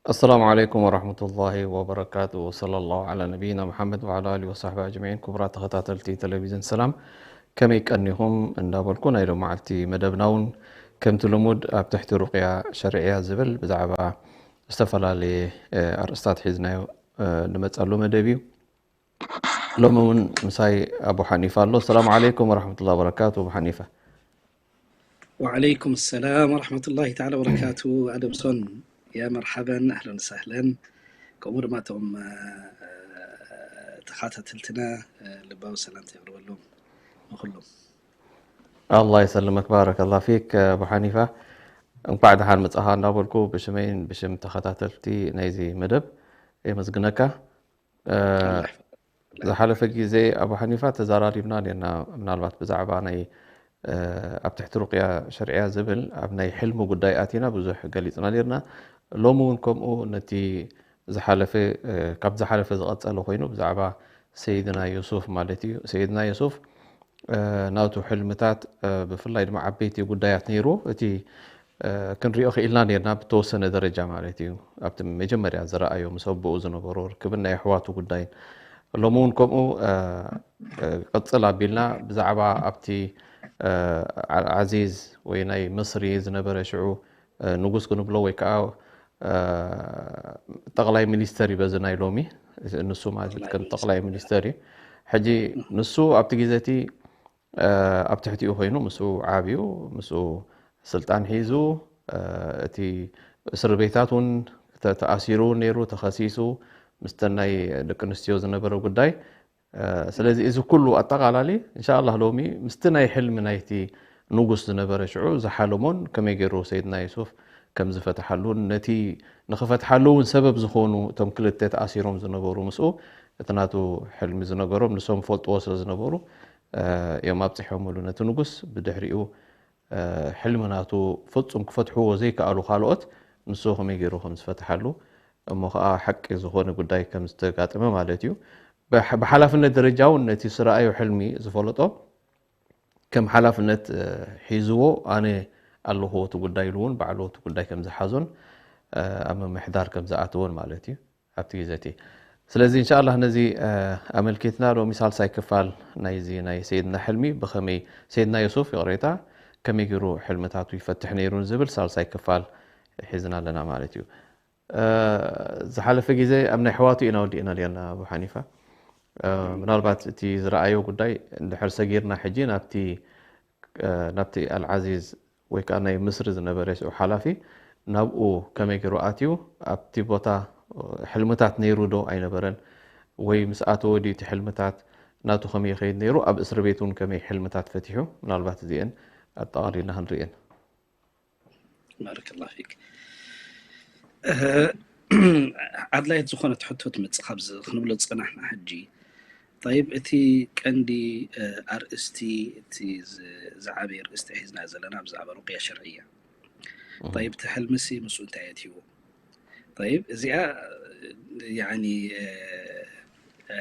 ኣሰላሙ ዓለይኩም ወራህመቱላሂ ወበረካቱ። ወሰለላሁ ዓላ ነቢይና ሙሓመድ ወዓላ ኣሊሂ ወሳሕቢ ኣጅመዒን። ክቡራት ተኸታተልቲ ቴሌቪዥን ሰላም፣ ከመይ ቀኒኹም እንዳበልኩ፣ ናይ ሎመዓልቲ መደብና እውን ከምቲ ልሙድ ኣብ ትሕቲ ሩቅያ ሸርዕያ ዝብል ብዛዕባ ዝተፈላለየ፣ እ፣ ኣርእስታት ሒዝናዮ፣ እ፣ ንመጸሉ መደብ እዩ። ሎሚ እውን ምሳይ ኣቡ ሓኒፋ ኣሎ። ሰላም ዓለይኩም ወራህመቱላሂ ወበረካቱ ኣቡ ሓኒፋ። ወዓለይኩም ሰላም ወራህመቱላሂ ተዓላ ወበረካቱ። ኣደምሶን፣ ያ መርሓበን፣ ኣህለን ሳህለን። ከምኡ ድማ እቶም፣ እ፣ ተኸታተልትና፣ እ፣ ልባዊ ሰላምታ የቕርበሎም ንኹሎም። ኣላህ ይሰልመክ፣ ባረከላህ ፊክ ኣቡ ሓኒፋ። እንኳዕ ደሓን መጻኻ እንዳበልኩ ብሽመይን ብሽም ተኸታተልቲ ናይዚ መደብ የመስግነካ። እ፣ ዝሓለፈ ግዜ ኣቡ ሓኒፋ ተዛራሪብና ኔርና፣ ምናልባት ብዛዕባ ናይ፣ እ፣ ኣብ ትሕቲ ሩቅያ ሸርዕያ ዝብል ኣብ ናይ ሕልሚ ጉዳይ ኣቲና ብዙሕ ገሊጽና ኔርና። ሎሚ እውን ከምኡ ነቲ ዝሓለፈ፣ እ፣ ካብ ዝሓለፈ ዝቐጸለ ኮይኑ ብዛዕባ ሰይድና ዩሱፍ ማለት እዩ። ሰይድና ዩሱፍ፣ እ፣ ናቱ ሕልምታት፣ እ፣ ብፍላይ ድማ ዓበይቲ ጉዳያት ነይሩ። እቲ፣ እ፣ ክንሪኦ ክኢልና ኔርና ብተወሰነ ደረጃ ማለት እዩ። ኣብቲ መጀመርያ ዝረኣዮ ምስ ኣቦኡ ዝነበሮ ርክብን ናይ ኣሕዋቱ ጉዳይን። ሎሚ እውን ከምኡ፣ እ፣ እ፣ ቅጽል ኣቢልና ብዛዕባ ኣብቲ፣ እ፣ ዓ-፣ ዓዚዝ ወይ ናይ ምስሪ ዝነበረ ሽዑ፣ እ፣ ንጉስ ክንብሎ ወይ ከዓ፣ እ፣ ጠቕላይ ሚኒስተር እዩ በዚ ናይ ሎሚ። ንሱ ማለት ከም ጠቕላይ ሚኒስተር እዩ። ሕጂ ንሱ ኣብቲ ግዜ እቲ፣ እ፣ ኣብ ትሕቲኡ ኮይኑ ምስኡ ዓብዩ፣ ምስኡ ስልጣን ሒዙ፣ እ፣ እቲ እስር ቤታት እውን ተ-፣ ተኣሲሩ እውን ነይሩ፣ ተኸሲሱ፣ ምስተን ናይ ደቂ ኣንስትዮ ዝነበረ ጉዳይ። እ፣ ስለዚ እዚ ኩሉ ኣጠቓላሊ እንሻኣላህ ሎሚ ምስቲ ናይ ሕልሚ ናይቲ ንጉስ ዝነበረ ሽዑ ዝሓለሞን ከመይ ገይሩ ሰይድና ዩሱፍ ከም ዝፈትሓሉን ነቲ ንኽፈትሓሉ እውን ሰበብ ዝኾኑ እቶም ክልተ ተኣሲሮም ዝነበሩ ምስኡ እቲ ናቱ ሕልሚ ዝነገሮም ንሶም ፈልጥዎ ስለ ዝነበሩ፣ እ፣ እዮም ኣብፂሖምሉ ነቲ ንጉስ። ብድሕሪኡ፣ እ፣ ሕልሚ ናቱ ፍጹም ክፈትሕዎ ዘይከኣሉ ካልኦት ንሱ ከመይ ገይሩ ከም ዝፈትሓሉ እሞ ኸዓ ሓቂ ዝኾነ ጉዳይ ከም ዝተጋጠመ ማለት እዩ። ብሓ-፣ ብሓላፍነት ደረጃ እውን ነቲ ዝረኣዮ ሕልሚ ዝፈለጦ ከም ሓላፍነት፣ እ፣ ሒዝዎ ኣነ ኣለኹዎ እቲ ጉዳይ ኢሉ እውን ባዕሉ እቲ ጉዳይ ከም ዝሓዞን፣ እ፣ ኣብ ምምሕዳር ከም ዝኣተወን ማለት እዩ ኣብቲ ግዜ እቲ። ስለዚ እንሻኣላህ ነዚ፣ እ፣ ኣመልኪትና ሎሚ ሳልሳይ ክፋል ናይዚ ናይ ሰይድና ሕልሚ ብኸመይ ሰይድና ዮሱፍ ይቕሬታ ከመይ ገይሩ ሕልምታቱ ይፈትሕ ነይሩ ዝብል ሳልሳይ ክፋል ሒዝና ኣለና ማለት እዩ። እ፣ ዝሓለፈ ግዜ ኣብ ናይ ኣሕዋቱ ኢና ወዲእና ኔርና ኣቡ ሓኒፋ። እ፣ ምናልባት እቲ ዝረኣዮ ጉዳይ እንድሕር ሰጊርና ሕጂ ናብቲ፣ እ፣ ናብቲ ኣልዓዚዝ ወይ ከዓ ናይ ምስሪ ዝነበረ ሽዑ ሓላፊ ናብኡ ከመይ ገይሩ ኣትዩ ኣብቲ ቦታ፣ እ፣ ሕልምታት ነይሩ ዶ ኣይነበረን? ወይ ምስ ኣተወ ድዩ እቲ ሕልምታት ናቱ ከመይ ይኸይድ ነይሩ? ኣብ እስሪ ቤት እውን ከመይ ሕልምታት ፈቲሑ? ምናልባት እዚአን ኣጠቓሊልና ክንርእየን። ባረከላህ ፊክ። እ፣ ኣድላይት ዝኾነት ሕቶ ትመጽእ ካብዚ ክንብሎ ዝጸናሕና ሕጂ። ጠይብ፣ እቲ ቀንዲ፣ እ፣ ኣርእስቲ፣ እቲ ዝ-፣ ዝዓበየ ኣርእስቲ ሒዝና ዘለና ብዛዕባ ሩቅያ ሸርዕያ። ጠይብ፣ እቲ ሕልምሲ ምስኡ እንታይ የትይዎ? ጠይብ፣ እዚኣ፣ ያኒ፣ እ፣ እ፣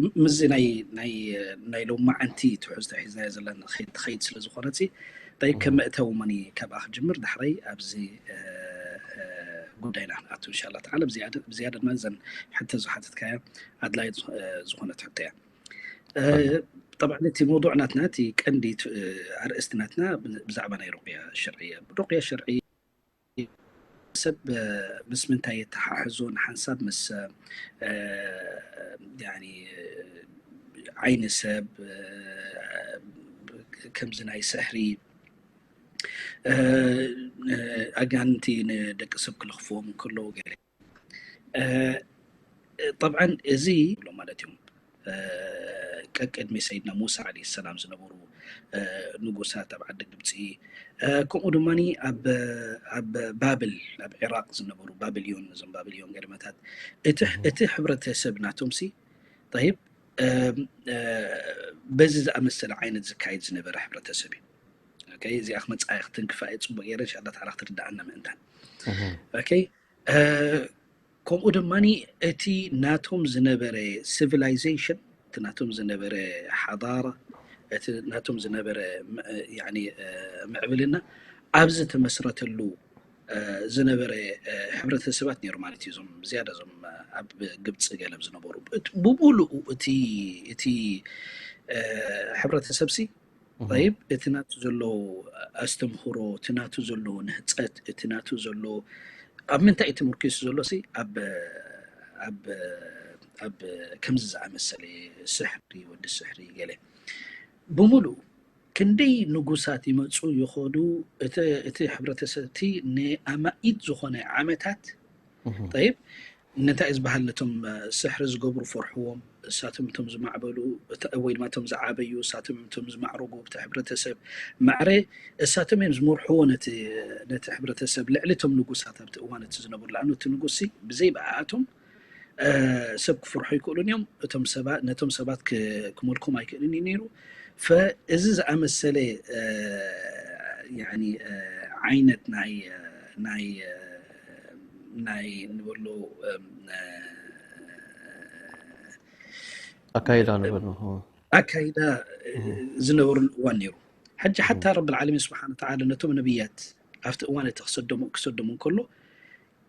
ም-፣ ምስዚ ናይ፣ ናይ፣ ናይ ሎማዓንቲ ትሕዝቶ ሒዝናዮ ዘለና ንኸይድ፣ ትኸይድ ስለ ዝኾነትሲ፣ ጠይብ፣ ከም መእተዊ መኒ ካብኣ ክጅምር፣ ዳሕራይ ኣብዚ፣ እ፣ እ፣ ጉዳይና ክንኣቱ፣ እንሻላ ተዓላ። ብዝያዳ፣ ብዝያዳ ድማ እዘን ሕቶ ዝሓተትካያ ኣድላይት፣ እ፣ ዝኾነት ሕቶ እያ። እ፣ ጠብዓን እቲ መውዱዕ ናትና፣ እቲ ቀንዲ ት-፣ እ፣ ኣርእስቲ ናትና ብ-፣ ብዛዕባ ናይ ሩቅያ ሸርዕያ። ሩቅያ ሸርዕያ ሰብ፣ እ፣ ምስ ምንታይ የተሓሕዞ? ንሓንሳብ ምስ፣ እ፣ ያኒ፣ እ፣ ዓይኒ ሰብ፣ እ፣ ከምዚ ናይ ስሕሪ፣ እ፣ እ፣ ኣጋንንቲ ንደቂ ሰብ ክልኽፍዎም እንከለዉ ገለ፣ እ፣ ጠብዓን እዚ ይብሎ ማለት እዮም። እ፣ ቀቅድሚ ሰይድና ሙሳ ዓለይሂ ሰላም ዝነበሩ፣ እ፣ ንጉሳት ኣብ ዓዲ ግብፂ፣ እ፣ ከምኡ ድማ ኣብ፣ ኣብ ባብል፣ ኣብ ዒራቅ ዝነበሩ ባብልዮን፣ እዞም ባብልዮን ገለመታት፣ እቲ፣ እቲ ሕብረተሰብ ናቶምሲ፣ ጠይብ፣ በዚ ዝኣመሰለ ዓይነት ዝካየድ ዝነበረ ሕብረተሰብ እዩ። እዚኣ ክመፃ ክትንክፋ እየ ፅቡቅ ገይረ እንሻላ ተዓላ ክትርዳኣና ምእንታን። ከምኡ ድማ እቲ ናቶም ዝነበረ ሲቪላይዜሽን፣ እቲ ናቶም ዝነበረ ሓዳራ፣ እቲ ናቶም ዝነበረ ምዕብልና ኣብዚ ተመስረተሉ ዝነበረ ሕብረተሰባት ነይሩ ማለት እዩ። እዞም ዝያዳ እዞም ኣብ ግብፂ ገለብ ዝነበሩ ብምሉኡ እቲ እቲ ሕብረተሰብ ሲ ይብ እቲ ናቱ ዘሎ ኣስተምህሮ፣ እቲ ናቱ ዘሎ ንህፀት፣ እቲ ናቱ ዘሎ ኣብ ምንታይ እዩ ተመርኪሱ ዘሎ ሲ ኣብ ኣብ ኣብ ከምዚ ዝኣመሰለ ስሕሪ፣ ወዲ ስሕሪ ገለ ብምሉኡ ክንደይ ንጉሳት ይመፁ ይኸዱ። እቲ ሕብረተሰብ እቲ ንኣማኢት ዝኾነ ዓመታት ይብ እንታይ ዝበሃል ነቶም ስሕሪ ዝገብሩ ፈርሕዎም፣ እሳቶም እቶም ዝማዕበሉ ወይ ድማ እቶም ዝዓበዩ፣ እሳቶም እቶም ዝማዕረጉ ብቲ ሕብረተሰብ ማዕረ እሳቶም እዮም ዝመርሕዎ ነቲ ነቲ ሕብረተሰብ ልዕሊ እቶም ንጉሳት ኣብቲ እዋን እቲ ዝነብሩ። ለኣኑ እቲ ንጉስ ብዘይ ብኣኣቶም ሰብ ክፍርሑ ኣይክእሉን እዮም። እቶም ሰባት ነቶም ሰባት ክመልኮም ኣይክእልን እዩ ነይሩ። ፈእዚ ዝኣመሰለ ዓይነት ናይ ናይ ናይ ንበሎ ኣካይዳ ንበሎ ኣካይዳ ዝነበሩሉ እዋን ነይሩ። ሕጂ ሓታ ረቢ ዓለሚን ስብሓን ተዓላ ነቶም ነብያት ኣብቲ እዋን እቲ ክሰደሙ ክሰደሙ እንከሎ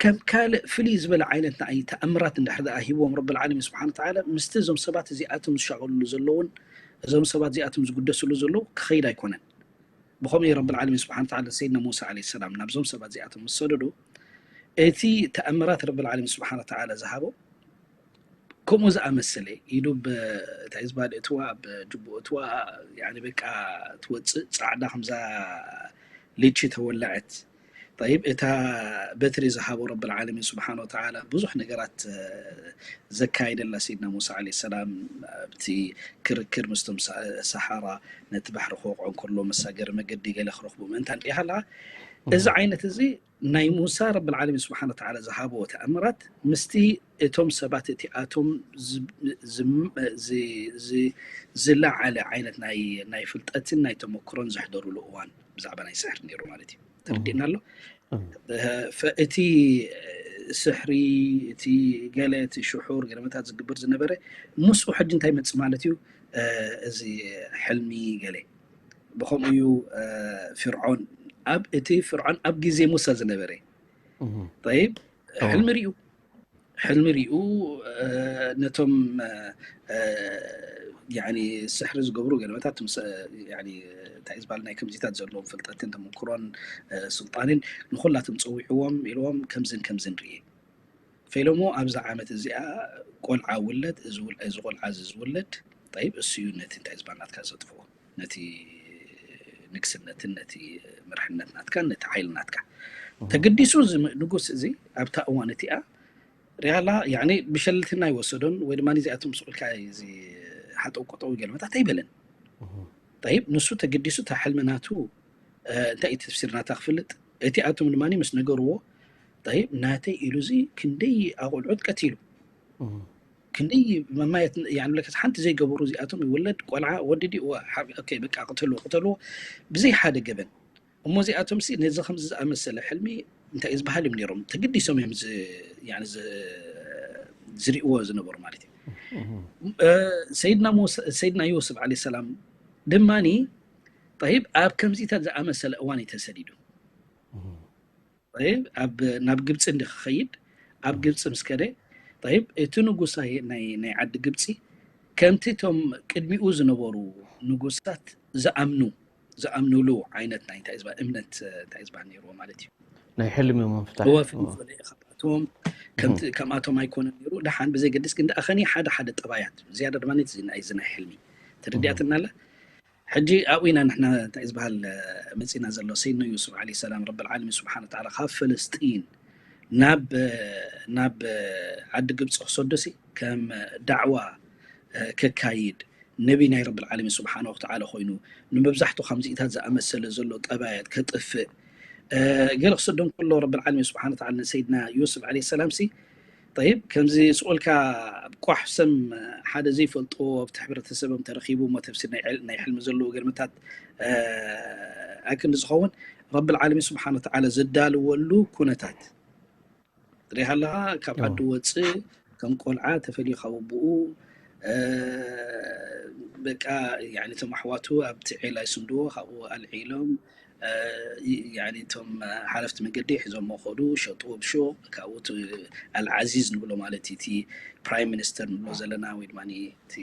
ከም ካልእ ፍልይ ዝበለ ዓይነት ንኣይ ተኣምራት እንድሕር ደኣ ሂብዎም ረቢ ዓለሚን ስብሓን ተዓላ ምስቲ እዞም ሰባት እዚኣቶም ዝሻቐልሉ ዘለውን እዞም ሰባት እዚኣቶም ዝጉደስሉ ዘለዉ ክኸይድ ኣይኮነን። ብኸምኡ ረቢ ዓለሚን ስብሓን ተዓላ ሰይድና ሙሳ ዓለይሂ ሰላም ናብዞም ሰባት እዚኣቶም ምስ ሰደዶ እቲ ተኣምራት ረቢ ዓለሚን ስብሓን ተዓላ ዝሃቦ ከምኡ ዝኣመሰለ ኢዱ እንታይ ዝበሃል እትዋ ብጅቡእ እትዋ በቃ ትወፅእ ፃዕዳ ከምዛ ልቺ ተወለዐት። ይብ እታ በትሪ ዝሃቦ ረቢ ዓለሚን ስብሓን ወተዓላ ብዙሕ ነገራት ዘካየደላ ሰይድና ሙሳ ዓለይሂ ሰላም ኣብቲ ክርክር ምስቶም ሰሓራ ነቲ ባሕሪ ክወቕዖ እንከሎ መሳገሪ መገዲ ገለ ክረኽቡ ምእንታን ሪኢኻ ኣለኻ። እዚ ዓይነት እዚ ናይ ሙሳ ረቢ ዓለሚን ስብሓን ወተዓላ ዝሃቦ ተኣምራት ምስቲ እቶም ሰባት እቲኣቶም ዝለዓለ ዓይነት ናይ ፍልጠትን ናይ ተመክሮን ዘሕደሩሉ እዋን ብዛዕባ ናይ ስሕር ነይሩ ማለት እዩ። ተረዲእና ኣሎ። እቲ ስሕሪ እቲ ገለ እቲ ሽሑር ገለመታት ዝግበር ዝነበረ ምስኡ ሕጂ እንታይ መፅእ ማለት እዩ? እዚ ሕልሚ ገለ ብኸምኡ እዩ ፍርዖን ኣብ እቲ ፍርዖን ኣብ ግዜ ሙሳ ዝነበረ ይብ ሕልሚ ሪኡ ሕልሚ ሪኡ ነቶም ስሕሪ ዝገብሩ ገለመታት እንታይ ዝበሃል ናይ ከምዚታት ዘለዎም ፍልጠትን ተመክሮን ስልጣንን ንኩላቶም ፀዊዕዎም ኢልዎም ከምዝን ከምዝን ርእ ፈኢሎሞ ኣብዛ ዓመት እዚኣ ቆልዓ ውለድ እዚ ቆልዓ እዚ ዝውለድ ይብ እሱ እዩ ነቲ እንታይ ዝበሃል ናትካ ዘጥፍኦ ነቲ ንግስነትን ነቲ መርሕነት ናትካ ነቲ ሓይሊ ናትካ ተገዲሱ ንጉስ እዚ ኣብታ እዋን እቲኣ ሪኣላ ብሸልትና ይወሰዶን ወይ ድማ እዚኣቶም ስቁልካ እዚ ሓጠው ቆጠው ገለመታት ኣይበለን። ይብ ንሱ ተገዲሱ እታ ሕልሚ ናቱ እንታይ እዩ ተፍሲር ናታ ክፍልጥ እቲ ኣቶም ድማ ምስ ነገርዎ ይብ ናተይ ኢሉ እዚ ክንደይ ኣቆልዑት ቀቲሉ ክንደይ መማየት ንብለካ ሓንቲ ዘይገበሩ እዚኣቶም ይውለድ ቆልዓ ወዲ ድዩ በቃ ቅተልዎ ቅተልዎ ብዘይ ሓደ ገበን እሞ እዚኣቶም ነዚ ከምዚ ዝኣመሰለ ሕልሚ እንታይ እዩ ዝበሃል እዮም ነይሮም ተገዲሶም እዮም ዝሪእዎ ዝነበሩ ማለት እዩ። ሰይድና ዮስፍ ዓለ ሰላም ድማ ይብ ኣብ ከምዚታት ዝኣመሰለ እዋን እዩ ተሰዲዱ። ናብ ግብፂ እንዲ ክኸይድ ኣብ ግብፂ ምስ ከደ ይብ እቲ ንጉሳ ናይ ዓዲ ግብፂ ከምቲ እቶም ቅድሚኡ ዝነበሩ ንጉሳት ዝኣምኑ ዝኣምኑሉ ዓይነት ናይ እንታይ ዝበሃል እምነት እንታይ ዝበሃል ነይርዎ ማለት እዩ። ናይ ሕልሚ ምፍታሕ እወ ፍልይ ዝበለ እዩ ካብኣቶም ከምቲ ከምኣቶም ኣይኮነን ነይሩ። ደሓን ብዘይ ገድስ ግን ደኣ ከኒ ሓደ ሓደ ጠባያት ዝያዳ ድማ ናይ እዚ ናይ ሕልሚ ተረዲኣትና ኣላ። ሕጂ ኣብኡ ኢና ንሕና እንታይ ዝበሃል መፂና ዘሎ ሰይድና ዩሱፍ ዓለ ሰላም ረቢ ዓለሚን ስብሓን ወተዓላ ካብ ፍልስጢን ናብ ናብ ዓዲ ግብፂ ክሰዶሲ ከም ዳዕዋ ከካይድ ነቢ ናይ ረብል ዓለሚን ስብሓነ ወተዓላ ኮይኑ ንመብዛሕቱ ከምዚኢታት ዝኣመሰለ ዘሎ ጠባያት ከጥፍእ ገለ ክሰዶ እንከሎ ረብል ዓለሚን ስብሓነ ወተዓላ ንሰይድና ዮስፍ ዓለይሂ ሰላም ሲ طيب ከምዚ ስቑልካ ቋሕ ሰም ሓደ ዘይፈልጥዎ ኣብቲ ሕብረተሰቦም ተረኺቡ እሞ ተፍሲር ናይ ዕል- ናይ ሕልሚ ዘለዎ ገልምታት ኣክንዲ ዝኸውን ረብል ዓለሚን ስብሓን ወተዓላ ዘዳልወሉ ኩነታት ትሪኢ ኣለኻ። ካብ ዓዲ ወፅእ ከም ቆልዓ ተፈልዩ ካብ ኣቦኡ በቃ እቶም ኣሕዋቱ ኣብቲ ዒላ ይስንድዎ ካብኡ ኣልዒሎም እቶም ሓለፍቲ መንገዲ ሒዞሞ ከዱ ሸጥዎ ብሹቕ ካብኡ ኣልዓዚዝ ንብሎ ማለት እቲ ፕራይም ሚኒስተር ንብሎ ዘለና ወይ ድማ እቲ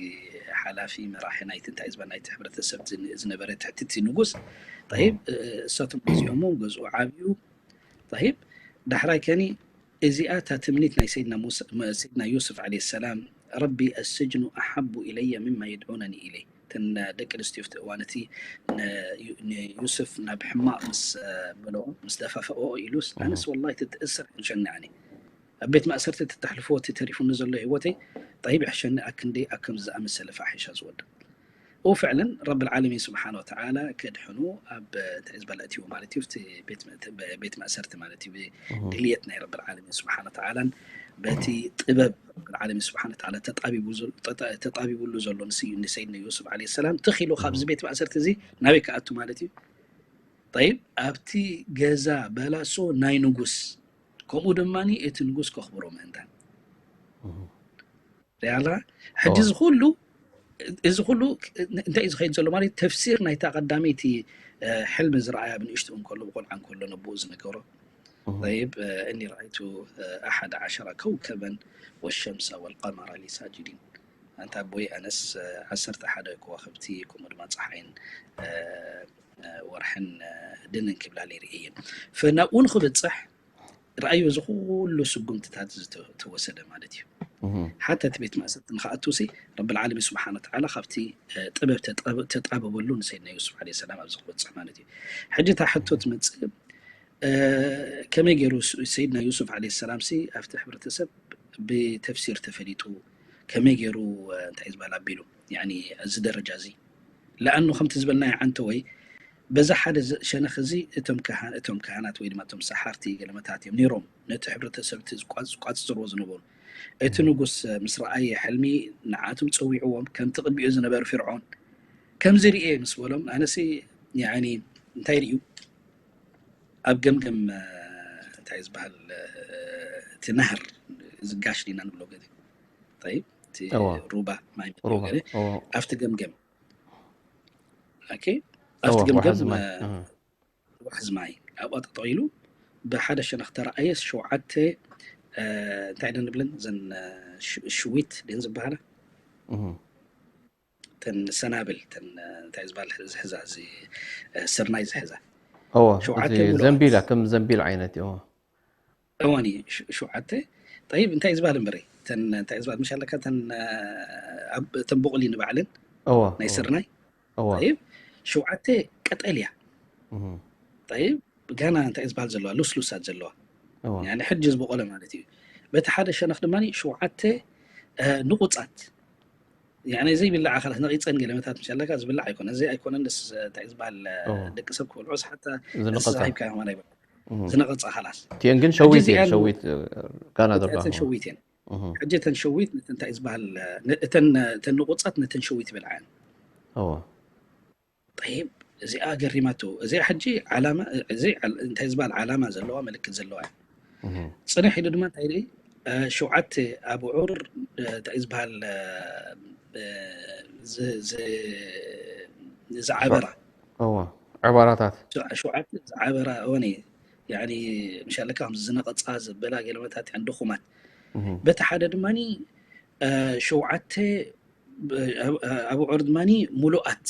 ሓላፊ መራሒ ናይቲ እንታይ ዝበል ናይቲ ሕብረተሰብ ዝነበረ ትሕቲ እቲ ንጉስ ይብ እሳቶም ገዚኦሞ ገዝኡ ዓብዩ ይብ ዳሕራይ ከኒ እዚኣ እታ ትምኒት ናይ ሰይድና ዩስፍ ለ ሰላም ረቢ ኣስጅኑ ኣሓቡ ኢለየ ምማ የድዑነኒ ኢለይ እተን ደቂ ኣንስትዮ ኣብቲ እዋን እቲ ንዩስፍ ናብ ሕማቕ ምስ በልኦ ምስ ደፋፈኦ ኢሉስ ኣነስ ወላሂ ትትእስር ሕንሸኒ ኣነ ኣብ ቤት ማእሰርቲ ተተሕልፍዎ እቲ ተሪፉኒ ዘሎ ህይወተይ ጠይብ ይሕሸኒ ኣክንደይ ኣብ ከምዚ ዝኣመሰለ ፋሒሻ ዝወድቕ ኡ ፍዕለን ረብል ዓለሚን ስብሓን ወተዓላ ከድሕኑ ኣብ እንታይ ዝበለ እትዎ ማለት እዩ ቤት ማእሰርቲ ማለት እዩ ድልየት ናይ ረብል ዓለሚን ስብሓን ወተዓላን በቲ ጥበብ ዓለሚ ስብሓን ተዓላ ተጣቢብሉ ዘሎ ንሰይድና ዮሱፍ ዓለ ሰላም ትኺሉ ካብዚ ቤት ማእሰርቲ እዚ ናበይ ክኣቱ ማለት እዩ ጠይብ ኣብቲ ገዛ በላሶ ናይ ንጉስ ከምኡ ድማ እቲ ንጉስ ከኽብሮ ምእንታን ሪኣላ ሕጂ እዚ ኩሉ እዚ ኩሉ እንታይ እዩ ዝኸይድ ዘሎ ማለት ተፍሲር ናይታ ቀዳመይቲ ሕልሚ ዝረኣያ ብንእሽትኡ እንከሎ ብቆልዓ እንከሎ ነብኡ ዝነገሮ طيب إني رأيت أحد عشر كوكبا والشمس والقمر لي ساجدين أنت أبوي أنس عسرت أحد كواخبتي كم ما تصحين ወርሕን ድንን ክብላ ይርእየን ፈናብኡ ንክብፅሕ ረኣዩ እዚ ኩሉ ስጉምትታት ዝተወሰደ ማለት እዩ ሓታ እቲ ቤት ማእሰርቲ ንክኣቱ ሲ ረብል ዓለሚን ስብሓን ወተዓላ ካብቲ ጥበብ ተጣበበሉ ንሰይድና ዩሱፍ ዓለ ሰላም ኣብዚ ክበፅሕ ማለት እዩ ሕጂ እታ ሕቶ ትመፅእ ከመይ ገይሩ ሰይድና ዩሱፍ ዓለ ሰላም ሲ ኣብቲ ሕብረተሰብ ብተፍሲር ተፈሊጡ ከመይ ገይሩ እንታይ ዝበሃል ኣቢሉ እዚ ደረጃ እዚ ለኣኑ ከምቲ ዝበልናዮ ዓንተ ወይ በዛ ሓደ ሸነኽ እዚ እቶም እቶም ካህናት ወይ ድማ እቶም ሰሓርቲ ገለመታት እዮም ነይሮም ነቲ ሕብረተሰብ እቲ ዝቋፅፅርዎ ዝነበሩ እቲ ንጉስ ምስ ረኣየ ሕልሚ ንዓቶም ፀዊዕዎም ከምቲ ቅድሚኡ ዝነበሩ ፍርዖን ከምዚ ርኤ ምስ በሎም ኣነሲ ያኒ እንታይ ርእዩ ኣብ ገምገም እንታይ ዝበሃል እቲ ናህር ዝጋሽ ዲና ንብሎ ገ ሩባ ማይ ኣብቲ ገምገም ኣብቲ ገምገም ዋሕዝ ማይ ኣብኣ ጠጠቂሉ ብሓደ ሸነኽ ተረኣየ ሸውዓተ እንታይ ዶ ንብለን ዘን ሽዊት ድን ዝበሃላ ተን ሰናብል ተን እንታይ ዝበሃል ዝሕዛ እዚ ስርናይ ዝሕዛ ዘንቢላ ከም ዘንቢል ዓይነት እዩ እዋን እዩ ሸውዓተ ጠይብ እንታይ ዝበሃል እምበረ እንታይ ዝበሃል ምሽ ኣለካ ተን ብቑሊ ንባዕልን ናይ ስርናይ ጠይብ ሸውዓተ ቀጠልያ ጠይብ ጋና እንታይ ዝበሃል ዘለዋ ሉስሉሳት ዘለዋ ሕጂ ዝበቆለ ማለት እዩ በቲ ሓደ ሸነኽ ድማ ሸውዓተ ንቁፃት ዘይብላዓ ካላት ነቂፀን ገለመታት ምሽ ኣለካ ዝብላዕ ኣይኮነ እዚ ኣይኮነ እንታይ ዝበሃል ደቂ ሰብ ክበልዖስ ሓታ ሂብካ ከማን ኣይበል ዝነቐፃ ካላስ እቲአን ግን ሸዊት እየን ሸዊት ጋና ዘሎ ሸዊት እየን ሕጂ እተን ሸዊት እንታይ ዝበሃል እተን ንቁፃት ነተን ሸዊት ይበልዓን ጠይብ እዚኣ ገሪማቶ እዚኣ ሕጂ ዓላማ እዚ እንታይ ዝበሃል ዓላማ ዘለዋ ምልክት ዘለዋ እያ ፅንሕ ኢሉ ድማ እንታይ ርኢ ሸውዓተ ኣብዑር እንታይ ዝበሃል ዝዓበራ ዕባራታት ሸውዓተ ዝዓበራ እወኒ ያኒ ምሻለካ ከም ዝነቐፃ ዝበላ ገለመታት ያን ድኹማት በቲ ሓደ ድማ ሸውዓተ ኣብዑር ድማ ሙሉኣት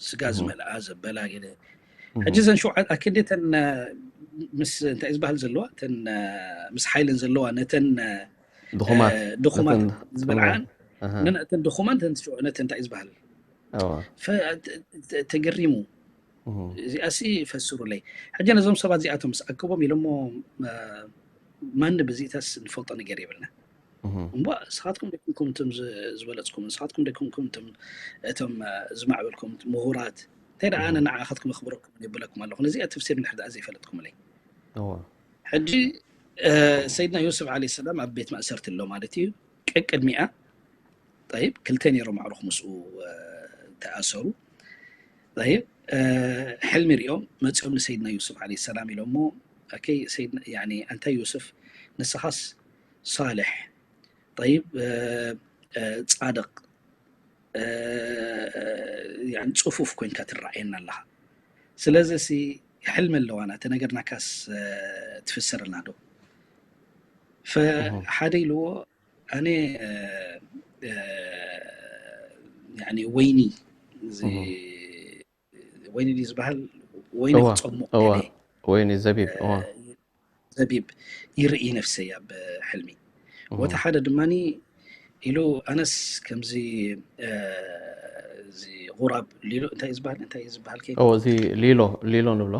ስጋ ዝመልኣ ዘበላ ገለ ሕጂ ዘን ሸውዓት ኣክንዲ ተን ምስ እንታይ ዝበሃል ዘለዋ ተን ምስ ሓይልን ዘለዋ ነተን ድኹማት ድኹማት ዝበልዓን ነተን ድኹማን ነተን እንታይ ዝበሃል ተገሪሙ እዚኣሲ ፈስሩለይ ሕጂ ነዞም ሰባት እዚኣቶም ምስ ኣከቦም ኢሎሞ ማን ብዚእታስ ንፈልጦ ነገር የብልና እምቧ ንስኻትኩም ደይኮንኩም እቶም ዝበለፅኩም ንስኻትኩም ደይኮንኩም እቶም እቶም ዝማዕበልኩም ምሁራት እንታይ ደኣ ኣነ ንዓኻትኩም ኣኽብረኩም የብለኩም ኣለኹ ነዚኣ ተፍሲር እንድሕር ደኣ ዘይፈለጥኩምለይ ሕጂ እ፣ ሰይድና ዮሱፍ ዓለይሂ ሰላም ኣብ ቤት ማእሰርቲ ኣሎ ማለት እዩ። ቀቅድሚኣ፣ ጠይብ፣ ክልተ ነይሮም ኣዕሩኽ ምስኡ፣ እ፣ ተኣሰሩ። ጠይብ፣ እ፣ ሕልሚ ሪኦም መፂኦም ንሰይድና ዮሱፍ ዓለይሂ ሰላም ኢሎሞ፣ ኦኬ፣ ሰይድና፣ ያኒ፣ ኣንታ ዮሱፍ፣ ንስኻስ ሳልሕ፣ ጠይብ፣ እ፣ እ፣ ፃድቕ፣ እ፣ ያኒ፣ ፅፉፍ ኮይንካ ትረኣየና ኣለኻ። ስለዚ ሲ ሕልሚ ኣለዋና፣ እተ ነገርናካስ፣ እ፣ ትፍስርልና ዶ? ፈ-፣ እህ። ሓደ ኢልዎ፣ ኣነ፣ እ፣ እ፣ ያኒ፣ ወይኒ፣ እዚ እህ። ወይኒ ድዩ ዝበሃል? ወይኒ እዋ፣ ክጸሙ እዋ። ከለ፣ ወይኒ ዘቢብ፣ እ፣ እዋ። ዘቢብ ይርኢ ነፍሰይ ኣብ ሕልሚ። እህ። ወቲ ሓደ ድማኒ ኢሉ፣ ኣነስ ከምዚ፣ እ፣ እዚ ጉራብ ሊሎ፣ እንታይ እዩ ዝበሃል? እንታይ እዩ ዝበሃል ከ? እዎ፣ እዚ ሊሎ፣ ሊሎ ንብሎ።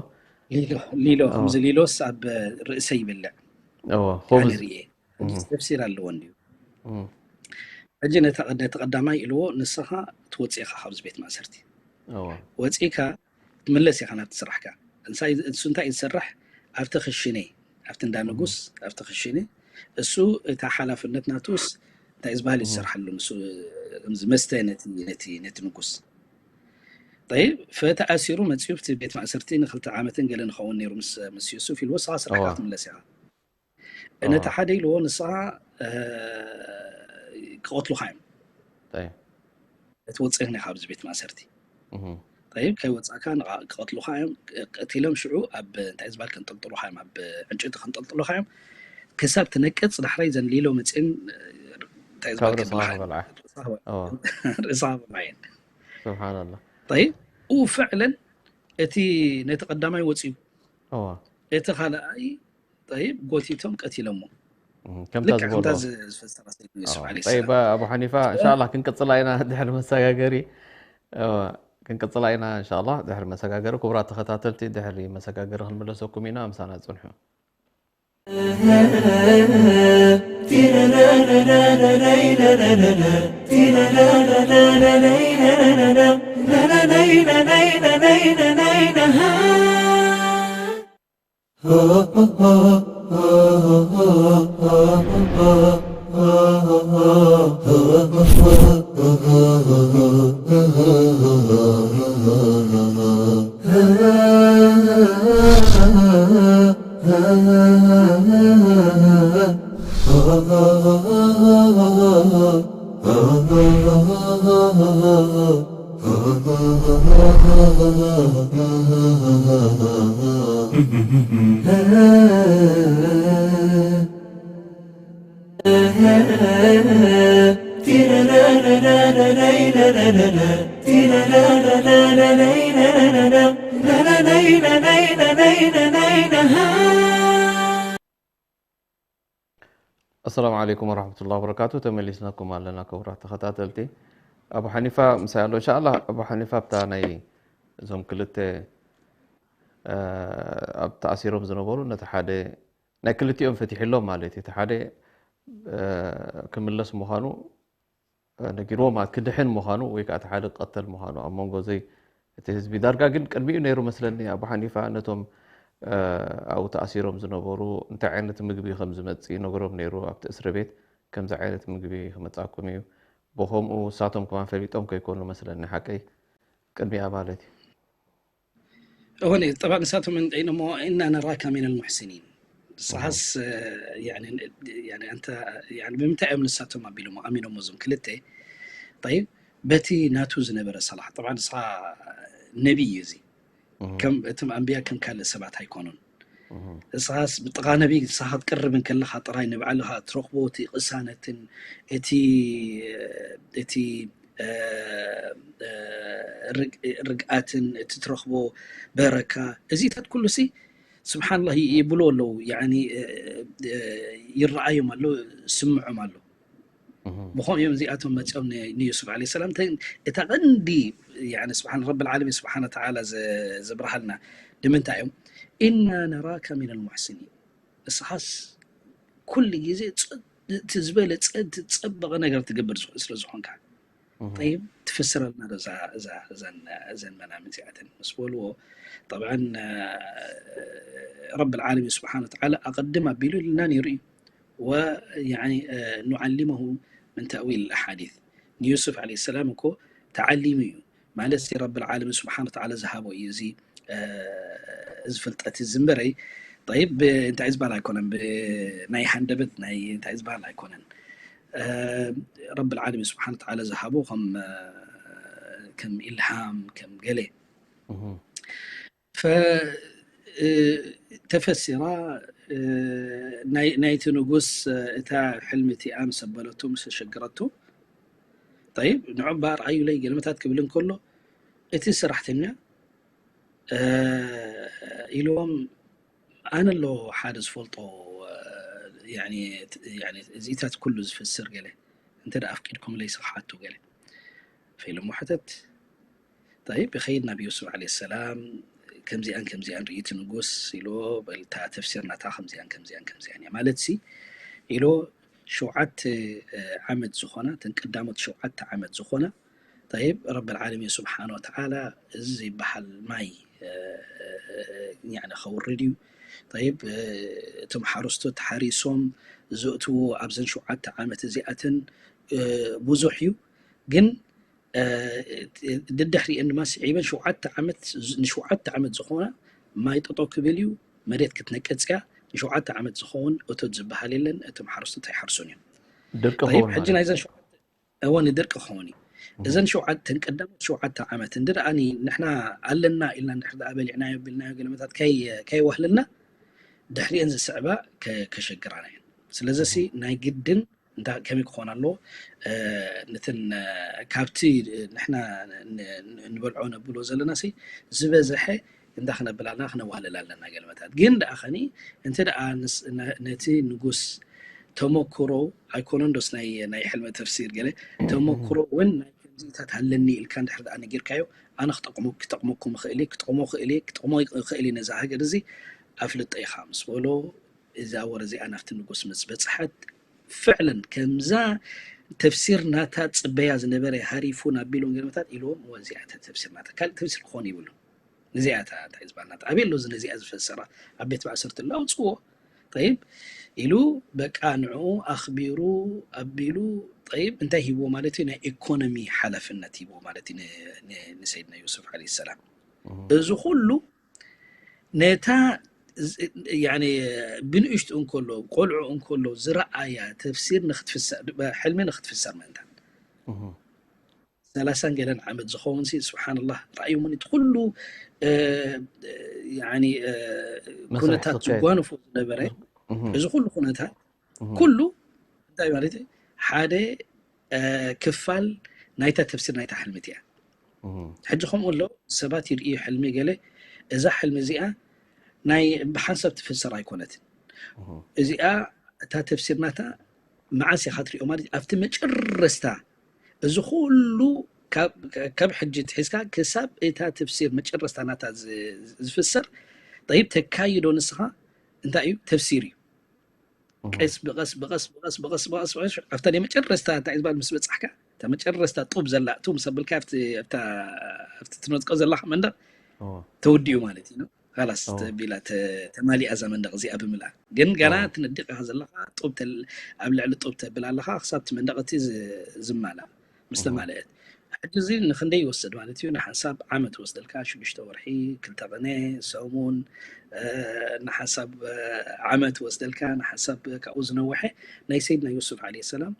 ሊሎ፣ ሊሎ፣ እዎ። ከምዚ ሊሎስ ኣብ ርእሰይ ይበልዕ። እዎ፣ ኣነ ኹብዝ። ርእየ። ሕጂ እህ። ተፍሲር ኣለዎ እንድዩ። እህ። ሕጂ ነታ፣ ነቲ ቀዳማይ ኢልዎ፣ ንስኻ ትወጽእ ኢኻ ካብዚ ቤት ማእሰርቲ። እዎ። ወጺእካ ትምለስ ኢኻ ናብቲ ስራሕካ። እንሳይ-፣ እሱ እንታይ እዩ ዝሰርሕ? ኣብቲ ክሽነ፣ ኣብቲ እንዳ እህ። ንጉስ፣ ኣብቲ ክሽነ፣ እሱ እታ ሓላፍነት ናቱስ እንታይ ዝበሃል እዩ እህ። ዝሰርሓሉ? ንሱ፣ ከምዚ መስተ ነቲ፣ ነቲ፣ ነቲ ንጉስ። ጠይብ፣ ፈተኣሲሩ መጺኡ ኣብቲ ቤት ማእሰርቲ ንክልተ ዓመትን ገለ ንኸውን ነይሩ ምስ፣ ምስ ዩሱፍ ኢልዎ፣ ንስኻ ስራሕካ እዋ። ክትምለስ ኢኻ። ነቲ እዋ። ሓደ ኢልዎ፣ ንስኻ፣ እ፣ ክቐትሉኻ እዮም። ጠይብ። ክትወጽእ ኢኻ ካብዚ ቤት ማእሰርቲ። እህ። ጠይብ፣ ከይወጻእካ ንቓ-፣ ክቐትሉኻ እዮም። ቀቲሎም ሽዑ ኣብ፣ እንታይ ዝበሃል፣ ከንጠልጥሉኻ እዮም። ኣብ ዕንጨይቲ ከንጠልጥሉኻ እዮም። ክሳብ ትነቅጽ ዳሕራይ ዘን ሊሎ መጺእን፣ እንታይ ካብ ዝበሃል፣ ርእስኻ ከብልዓ። ርእስኻ ከብልዓ። እዋ። ርእስኻ ከብልዓ እየን። ስብሓንላህ። ጠይብ፣ ኡ ፍዕለን እቲ ነቲ ቀዳማይ ወጺኡ። እዋ። እቲ ካልኣይ፣ ጠይብ፣ ጎቲቶም ቀቲሎሞ። እም፣ ከምታ ልክዕ ከምታ ዝበልዎ። ዝ-፣ ዝፈሰራ ሰይድና ዩሱፍ እዋ። ዓለይሂ ጠይብ፣ ሰላም። ኣቡ ሓኒፋ፣ እ? እንሻላ ክንቅጽላ ኢና ድሕሪ መሰጋገሪ። እዋ፣ ክንቅጽላ ኢና እንሻላ ድሕሪ መሰጋገሪ። ክቡራት ተኸታተልቲ፣ ድሕሪ መሰጋገሪ ክንምለሰኩም ኢና፣ ምሳና ጽንሑ። ኣሰላሙ ዓለይኩም ወረሕመቱላሂ ወበረካቱ። ተመሊስናኩም ኣለና ክቡራት ተኸታተልቲ። ኣቡ ሓኒፋ ምሳይ ኣሎ። እንሻኣላህ ኣቡ ሓኒፋ ኣብታ ናይ እዞም ክልተ፣ እ፣ ኣብ ተኣሲሮም ዝነበሩ ነቲ ሓደ ናይ ክልቲኦም ፈቲሕሎም ማለት እዩ። እቲ ሓደ፣ እ፣ ክምለስ ምዃኑ፣ እ፣ ነጊርዎም፣ ማለት ክድሕን ምዃኑ ወይ ከዓ እቲ ሓደ ክቐተል ምዃኑ ኣብ መንጎ ዘይ-፣ እቲ ህዝቢ ዳርጋ ግን ቅድሚኡ ነይሩ መስለኒ። ኣቡ ሓኒፋ ነቶም፣ እ፣ ኣብኡ ተኣሲሮም ዝነበሩ እንታይ ዓይነት ምግቢ ከም ዝመጽእ ይነግሮም ነይሩ። ኣብቲ እስሪ ቤት ከምዚ ዓይነት ምግቢ ክመጻኩም እዩ፣ ብኸምኡ ንሳቶም ከማን ፈሊጦም ከይኮኑ መስለኒ። ሓቀይ? ቅድሚኣ ማለት እዩ። እወ፣ ጠብዓ ንሳቶም እንታይ ኢሎሞ፣ "ኢና ነራካ ሚነል ሙሕሲኒን." ንስኻስ፣ እህ። እ፣ ያኒ፣ ያኒ፣ ኣንተ፣ ያኒ፣ ብምንታይ እዮም ንሳቶም ኣቢሎሞ፣ ኣሚኖሞ እዞም ክልተ? ጠይብ፣ በቲ ናቱ ዝነበረ ሰላሕ። ጠብዓ ንስኻ ነቢይ እዩ እዚ። እህ። ከም እቶም ኣንብያ ከም ካልእ ሰባት ኣይኮኑን። እህ። ንስኻስ ብጥቓ ነቢይ ንስኻ ክትቀርብ እንከለኻ ጥራይ ንባዕልኻ እትረኽቦ እቲ ቅሳነትን እቲ፣ እቲ፣ እ፣ እ፣ ርግ-፣ ርግኣትን እቲ ትረኽቦ በረካ፣ እዚታት ኩሉሲ ስብሓንላህ ይ-፣ ይብሉ ኣለዉ፣ ያኒ፣ እ፣ እ፣ ይረኣዮም ኣሎ፣ ስምዖም ኣሎ። እህ። ብኸምኡ እዮም እዚኣቶም መጺኦም ን-፣ ንዩሱፍ ዓለይሂ ሰላም። እተ-፣ እታ ቀንዲ፣ ያኒ፣ ስብሓን ረብል ዓለሚን ስብሓነ ወተዓላ ዘ-፣ ዘብርሃልና ንምንታይ እዮም? "ኢና ነራካ ሚነል ሙሕሲኒን." ንስኻስ ኩሉ ግዜ ጽ-፣ እቲ ዝበለጸ፣ እቲ ዝጸበቐ ነገር ትገብር ዝኹ-፣ ስለ ዝኾንካ። ጠይብ፣ ትፍስረልና ዶ እዛ እዛ እዘን እዘን መናምት እዚኣተን ምስ በልዎ፣ ጠብዓን ረብ ልዓለሚን ስብሓን ወተዓላ ኣቐድም ኣቢሉ ኢልና ነይሩ እዩ። ወያኒ ኑዓሊመሁ ምን ተእዊል ኣሓዲት፣ ንዩሱፍ ዓለ ሰላም እኮ ተዓሊሙ እዩ ማለት ሲ ረብ ልዓለሚን ስብሓን ወተዓላ ዝሃቦ እዩ። እዚ እዚ ፍልጠት እዚ እምበረይ፣ ጠይብ፣ እንታይ ዝበሃል ኣይኮነን፣ ብናይ ሃንደበት ናይ እንታይ ዝበሃል ኣይኮነን። ረብ ልዓለሚን ስብሓን ወተዓላ ዝሃቦ ከም ከም ኢልሃም ከም ገለ ፈ ተፈሲራ፣ ናይ ናይቲ ንጉስ እታ ሕልሚ እቲኣ ምስ ኣበለቶ ምስ ኣሸገረቶ፣ ጠይብ፣ ንዑ እባ ርኣዩለይ ገለመታት ክብል እንከሎ፣ እቲ ሰራሕተኛ ኢልዎም፣ ኣነ ኣሎ ሓደ ዝፈልጦ፣ ያኒ፣ ያኒ፣ እዚታት ኩሉ ዝፍስር ገለ፣ እንተ ደኣ ኣፍቂድኩምለይ ስኽሓቱ ገለ። ፈኢሎሞ ሕተት። ጠይብ፣ ይኸይድ ናብ ዮሱፍ ዓለይሂ ሰላም፣ ከምዚኣን ከምዚኣን ርእይቲ ንጉስ ኢልዎ፣ በል እታ ተፍሲር ናታ ከምዚኣን ከምዚኣን ከምዚኣን እያ ማለት ሲ ኢልዎ፣ ሸውዓተ ዓመት ዝኾና፣ እተን ቀዳሞት ሸውዓተ ዓመት ዝኾና፣ ጠይብ፣ ረብ ልዓለሚን ስብሓን ወተዓላ እዚ ዘይበሃል ማይ ያኒ ከውርድ እዩ። ጠይብ፣ እቶም ሓረስቶት ሓሪሶም ዘእትዎ ኣብዘን ሸውዓተ ዓመት እዚኣተን ብዙሕ እዩ። ግን ደድሕሪአን ድማ ስዒበን ሸውዓተ ዓመት፣ ንሸውዓተ ዓመት ዝኾና ማይ ጠጠው ክብል እዩ፣ መሬት ክትነቅጽ እያ። ንሸውዓተ ዓመት ዝኸውን እቶት ዝበሃል የለን፣ እቶም ሓረስቶት ኣይሓርሱን እዮም። ድርቂ ጠይብ፣ ኸውን ሕጂ ማለት ናይዘን ሸውዓተ፣ እወ፣ ንድርቂ ክኸውን እዩ። እዘን ሸውዓተ፣ እተን ቀዳሞት ሸውዓተ ዓመት እንድርኣ ኒ-፣ ንሕና ኣለና ኢልና እንድሕር ደኣ በሊዕናዮ ቢልናዮ ገለመታት ከይ-፣ ከይወህልልና ድሕሪአን ዝስዕባ ከ-፣ ከሸግራና እየን። ስለዚ ሲ ናይ ግድን እንታይ ከመይ ክኾን ኣለዎ? እ፣ ነተን፣ እ፣ ካብቲ ንሕና ን-፣ ን-፣ ንበልዖ ነብሎ ዘለና ሲ ዝበዝሐ እንዳ ክነብል ኣለና፣ ክነዋህልል ኣለና ገለመታት። ግን ደኣ ኸኒ እንተ ደኣ ንስ-፣ ነ-፣ ነቲ ንጉስ ተመክሮ ኣይኮነን ዶስ ናይ፣ ናይ ሕልመ ተፍሲር ገለ ተመክሮ እውን ናይ ከምዚታት ኣለኒ ኢልካ እንድሕር ደኣ ነጊርካዮ፣ ኣነ ክጠቕሞ-፣ ክጠቕመኩም እኽእል እየ፣ ክጠቕሞ እኽእል እየ፣ ክጠቕሞ እኽእል እየ ነዛ ሃገር እዚ ኣፍልጦ ኢኻ ምስ በሎ፣ እዛ ወረ እዚኣ ናብቲ ንጉስ ምስ በጽሐት፣ ፍዕለን ከምዛ ተፍሲር ናታ ጽበያ ዝነበረ ሃሪፉን ኣቢሉን ገለመታት ኢልዎም፣ እወ፣ እዚኣ እታ ተፍሲር ናታ፣ ካልእ ተፍሲር ክኾን ይብሉ። ነዚኣ እታ እንታይ ዝበሃል ናታ፣ ኣበይ ኣሎ እዚ ነዚኣ ዝፈሰራ? ኣብ ቤት ማእሰርቲ ኣሎ፣ ኣውጽዎ። ጠይብ ኢሉ፣ በቃ ንዕኡ ኣኽቢሩ ኣቢሉ፣ ጠይብ እንታይ ሂብዎ ማለት እዩ? ናይ ኢኮኖሚ ሓላፍነት ሂብዎ ማለት እዩ ን-፣ ን-፣ ንሰይድና ዮሱፍ ዓለይሂ ሰላም። እዚ ኩሉ ነታ ዝ-፣ ያኒ ብንእሽቱ እንከሎ፣ ቆልዑ እንከሎ ዝረኣያ ተፍሲር ንኽትፍሰር፣ ሕልሚ ንኽትፍሰር ምእንታን። እህ። ሰላሳን ገለን ዓመት ዝኸውን ሲ፣ ስብሓንላህ፣ ረኣዩሞኒ እቲ ኩሉ፣ እ፣ ያኒ፣ እ፣ መስርሕ ኩነታት ዝካየድ። ዝጓነፎ ዝነበረ፣ እህ። እዚ ኩሉ ኩነታት፣ እህ። ኩሉ እንታይ ማለት እዩ? ሓደ፣ እ፣ ክፋል ናይታ ተፍሲር ናይታ ሕልሚ እቲያ። እህ። ሕጂ ከምኡ ኣሎ፣ ሰባት ይርእዩ ሕልሚ ገለ፣ እዛ ሕልሚ እዚኣ ናይ ብሓንሳብ ትፍሰር ኣይኮነትን። እህ። እዚኣ እታ ተፍሲር ናታ መዓስ ኢኻ ትሪኦ ማለት እዩ? ኣብቲ መጨረስታ፣ እዚ ኩሉ ካብ፣ ካብ ሕጂ ትሒዝካ ክሳብ እታ ተፍሲር መጨረስታ ናታ ዝ-፣ ዝፍሰር፣ ጠይብ ተካይዶ ንስኻ እንታይ እዩ? ተፍሲር እዩ። እህ። ቀስ ብቐስ፣ ብቐስ፣ ብቐስ፣ ብቐስ፣ ብቐስ፣ ብቐስ፣ ኣብታ ናይ መጨረስታ እንታይ ዝበሃል ምስ በጻሕካ፣ እታ መጨረስታ ጡብ ዘላ፣ ጡብ ምስ ኣበልካ ኣብቲ፣ ኣብታ፣ ኣብቲ ትነጥቆ ዘለኻ መንደቕ እህ። ተወዲኡ ማለት እዩ። ኻላስ፣ እህ። ተቢላ፣ ተ-፣ ተማሊኣ እዛ መንደቕ እዚኣ ብምልኣ። ግን ገና እህ። ትነድቕ ኢኻ ዘለኻ፣ ጡብ ተል-፣ ኣብ ልዕሊ ጡብ ተብል ኣለኻ፣ ክሳብ እቲ መንደቕ እቲ ዝ-፣ ዝማላእ፣ ምስ እህ። ተማልአ። ሕጂ እዚ ንኽንደይ ይወስድ ማለት እዩ? ንሓንሳብ ዓመት ወስደልካ፣ ሽዱሽተ ወርሒ፣ ክልተ ቅነ፣ ሰሙን፣ እ፣ ንሓንሳብ፣ እ፣ ዓመት ወስደልካ፣ ንሓንሳብ ካብኡ ዝነወሐ ናይ ሰይድና ዮሱፍ ዓለይሂ ሰላም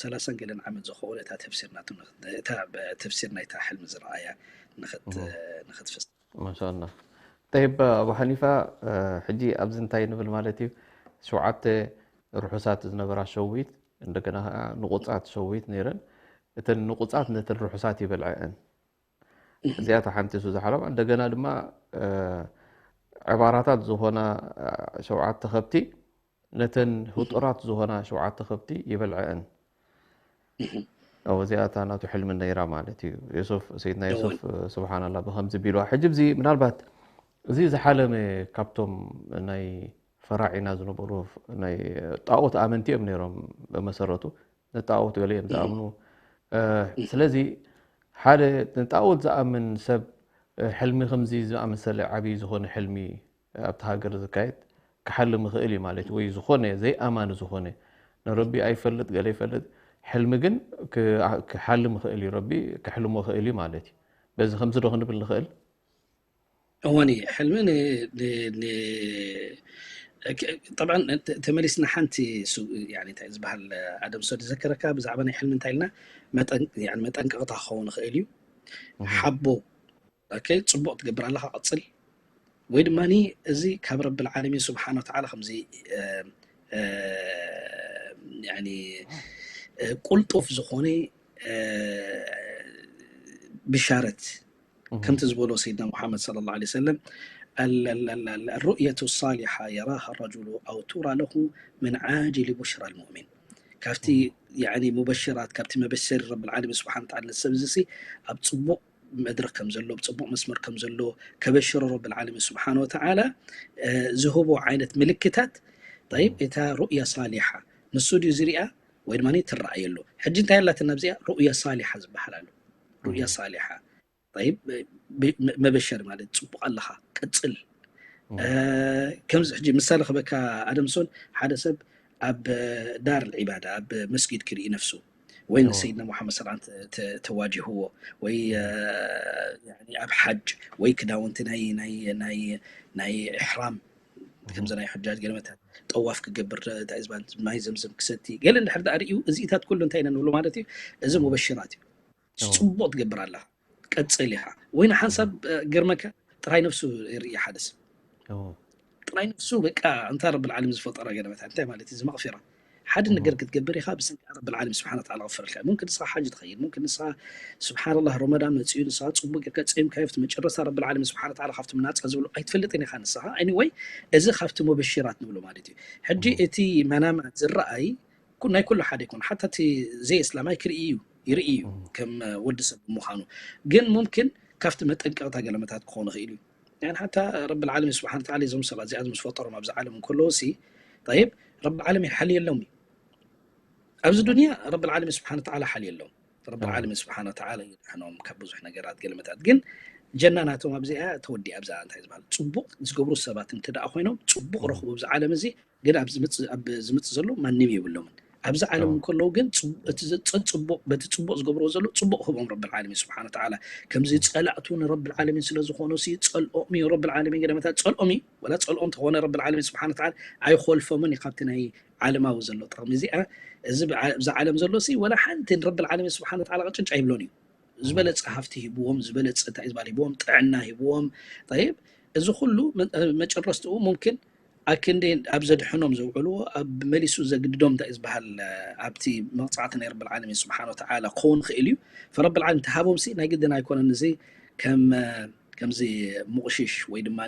ሰላሳን ገለን ዓመት ዝኸውን እታ ተፍሲር ናቱ ንኽ-፣ እታ ብ-፣ ተፍሲር ናይታ ሕልሚ ዝረኣያ ንኽት-፣ እህ። ንኽትፍስ-። ማሻኣላህ። ጠይብ፣ ኣቡ ሓኒፋ፣ እ፣ ሕጂ ኣብዚ እንታይ ንብል ማለት እዩ? ሸውዓተ ርሑሳት ዝነበራ ሸዊት፣ እንደገና ኸዓ ንቑጻት ሸዊት ነይረን። እተን ንቑጻት ነተን ርሑሳት ይበልዐአን። እዚኣታ ሓንቲ እሱ ዝሓለፋ። እንደገና ድማ፣ እ፣ ዕባራታት ዝኾና፣ እ፣ ሸውዓተ ከብቲ ነተን ህጡራት ዝኾና ሸውዓተ ከብቲ ይበልዐአን። እው፣ እዚኣ እታ ናቱ ሕልሚ ነይራ ማለት እዩ። ዮሱፍ፣ ሰይድና እው። ዮሱፍ፣ እ፣ ስብሓንላህ፣ ብኸምዚ ቢልዋ። ሕጂ፣ እዚ ምናልባት እዚ ዝሓለመ ካብቶም ናይ ፈራዒና ዝነበሩ ናይ ጣኦት ኣመንቲ እዮም ነይሮም። ብመሰረቱ ንጣኦት ገለ እዮም ዝኣምኑ። እ፣ ስለዚ ሓደ ንጣኦት ዝኣምን ሰብ፣ እ፣ ሕልሚ ከምዚ ዝኣመሰለ ዓብዪ ዝኾነ ሕልሚ ኣብቲ ሃገር ዝካየድ ክሓልም ይኽእል እዩ ማለት እዩ። ወይ ዝኾነ ዘይኣማኒ ዝኾነ ንረቢ ኣይፈልጥ፣ ገለ ይፈልጥ፣ ሕልሚ ግን ክ-፣ ክሓልም ይኽእል እዩ። ረቢ ክሕልሞ ይኽእል እዩ ማለት እዩ። በዚ ከምዚ ዶ ክንብል ንኽእል? እወኒ፣ ሕልሚ ን-፣ ን-፣ ን-፣ ክ-፣ ጠብዓን ተ-፣ ተመሊስና ሓንቲ ሱ-፣ ያኒ እንታይ ዝበሃል ኣደም ሰድ ዘከረካ ብዛዕባ ናይ ሕልሚ እንታይ ኢልና መጠን-፣ ያኒ መጠንቀቕታ ክኸውን ይኽእል እዩ። ሓቦ፣ ኦኬ፣ ጽቡቕ ትገብር ኣለኻ፣ ቀጽል። ወይ ድማ እዚ ካብ ረብል ዓለሚን ስብሓን ወተዓላ ከምዚ፣ እ፣ እ፣ ያኒ፣ እ፣ ቁልጡፍ ዝኾነ፣ እ፣ ብሻረት ከምቲ ዝበሎ ሰይድና ሙሓመድ ሰለላሁ ዐለይሂ ወሰለም፣ ال-، ال-، ال-، ال-، الرؤية الصالحة يراها الرجل أو ترى له من عاجل بشرى المؤمن። ካብቲ ያኒ ሙበሽራት፣ ካብቲ መበሸሪ ረብል ዓለሚን ስብሓን ወተዓላ ንሰብ እዚ ሲ ኣብ ጽቡቕ መድረክ ከም ዘሎ፣ ኣብ ጽቡቕ መስመር ከም ዘሎ ከበሽሮ ረብል ዓለሚን ስብሓን ወተዓላ፣ እ፣ ዝህቦ ዓይነት ምልክታት፣ ጠይብ፣ እታ ሩእያ ሳሊሓ ንሱ ድዩ ዝሪኣ ወይ ድማ ትረኣየሉ? ሕጂ እንታይ ኣላትና ኣብዚኣ? ሩእያ ሳሊሓ ዝበሃል ኣሎ። ሩእያ ሳሊሓ። ጠይብ፣ ብ-፣ ብ-፣ መበሸሪ ማለት ጽቡቕ ኣለኻ፣ ቀጽል። እ፣ ከምዚ ሕጂ ምሳሌ ክበካ ኣደምሶን፣ ሓደ ሰብ ኣብ ዳር ልዒባዳ፣ ኣብ መስጊድ ክርኢ ነፍሱ፣ ወይ ንሰይድና ሙሓመድ ሰላም ተ-፣ ተ-፣ ተዋጅህዎ፣ ወይ፣ እ፣ ያኒ ኣብ ሓጅ፣ ወይ ክዳውንቲ ናይ፣ ናይ፣ ናይ፣ ናይ ኢሕራም፣ ከምዚ ናይ ሕጃጅ ገለመታት ጠዋፍ ክገብር፣ እንታይ ዝበሃል፣ ማይ ዘምዘም ክሰቲ፣ ገለ እንድሕር ደኣ ርእዩ፣ እዚኢታት ኩሉ እንታይ ኢና ንብሎ ማለት እዩ? እዚ ሙበሽራት እዩ። ጽቡቕ ትገብር ኣለኻ፣ ቀጽል ኢኻ። ወይ ንሓንሳብ፣ እ፣ ገርመካ ጥራይ ነፍሱ ይርኢ ሓደ ሰብ። ጥራይ ነፍሱ በቃ፣ እንታ ረብል ዓለም ዝፈጠረ ገለመታት፣ እንታይ ማለት እዩ? እዚ መቕፊራ። ሓደ ነገር ክትገብር ኢኻ፣ ብሰንኪ ረብል ዓለም ስብሓን ወተዓላ ክፈረልካ። ሙምክን ንስኻ ሓጅ ትኸይድ፣ ሙምክን ንስኻ ስብሓንላህ ረመዳን መጺኡ፣ ንስኻ ጽቡቕ ጌርካ ጸይምካዮ፣ ኣብቲ መጨረስታ ረብል ዓለም ስብሓን ወተዓላ ካብቶም ናጻ ዝብሉ ኣይትፈልጥን ኢኻ ንስኻ። ኤኒወይ፣ እዚ ካብቲ ሙበሽራት ንብሎ ማለት እዩ። ሕጂ እቲ መናማት ዝረኣይ ኩ-፣ ናይ ኩሉ ሓደ ይኮን። ሓታ እቲ ዘይ እስላማይ ክርኢ እዩ፣ ይርኢ እዩ፣ ከም ወዲ ሰብ ምዃኑ። ግን ሙምክን ካብቲ መጠንቀቕታ ገለመታት ክኾኑ ይኽእሉ እዩ። ያኒ ሓታ ረብል ዓለሚን ስብሓን ወተዓላ እዞም ሰባት እዚኣቶም ዝፈጠሮም ኣብዚ ዓለም እንከለዉ ሲ፣ ጠይብ፣ ረብል ዓለሚን ሓልየሎም እዩ። ኣብዚ ዱንያ ረብል ዓለሚን ስብሓን ወተዓላ ሓልየሎም። ረብል ዓለሚን ስብሓን ወተዓላ የድሕኖም ካብ ብዙሕ ነገራት ገለመታት። ግን ጀና ናቶም ኣብዚኣ ተወዲኣ፣ ኣብዛ እንታይ ዝበሃል ጽቡቕ ዝገብሩ ሰባት እንተ ደኣ ኮይኖም፣ ጽቡቕ ረኽቡ ኣብዚ ዓለም እዚ። ግን ኣብ ዝመጽእ፣ ኣብ ዝመጽእ ዘሎ ማንም የብሎምን። ኣብዚ ዓለም እንከለዉ ግን ጽቡ-፣ እቲ ዘ-፣ ጸ-፣ ጽቡቕ፣ በቲ ጽቡቕ ዝገብርዎ ዘሎ ጽቡቕ ክህቦም ረብል ዓለሚን ስብሓን ወተዓላ። ከምዚ ጸላእቱ ንረብል ዓለሚን ስለ ዝኾኑ ሲ ጸልኦም እዩ ረብል ዓለሚን፣ ገለመታት ጸልኦም እዩ። ወላ ጸልኦም ተኾነ ረብል ዓለሚን ስብሓን ወተዓላ ኣይኾልፎምን እዩ ካብቲ ናይ ዓለማዊ ዘሎ ጥቕሚ። እዚኣ፣ እዚ ብዓ-፣ ኣብዚ ዓለም ዘሎ ሲ ወላ ሓንቲ ንረብል ዓለሚን ስብሓን ወተዓላ ቅጭጭ ኣይብሎን እዩ። ዝበለጸ ሃፍቲ ሂብዎም፣ ዝበለጸ እንታይ ዝበሃል ሂብዎም፣ ጥዕና ሂብዎም። ጠይብ፣ እዚ ኩሉ መ-፣ መጨረስትኡ ሙምክን ኣክንዲ ኣብ ዘድሕኖም ዘውዕልዎ፣ ኣብ መሊሱ ዘግድዶም እንታይ ዝበሃል፣ ኣብቲ መቕጻዕቲ ናይ ረብል ዓለሚን ስብሓን ወተዓላ ክኸውን ይኽእል እዩ። ፈረብል ዓለሚን ተሃቦም ሲ ናይ ግድን ኣይኮነን። እዚ ከም፣ ከምዚ ሙቕሽሽ ወይ ድማ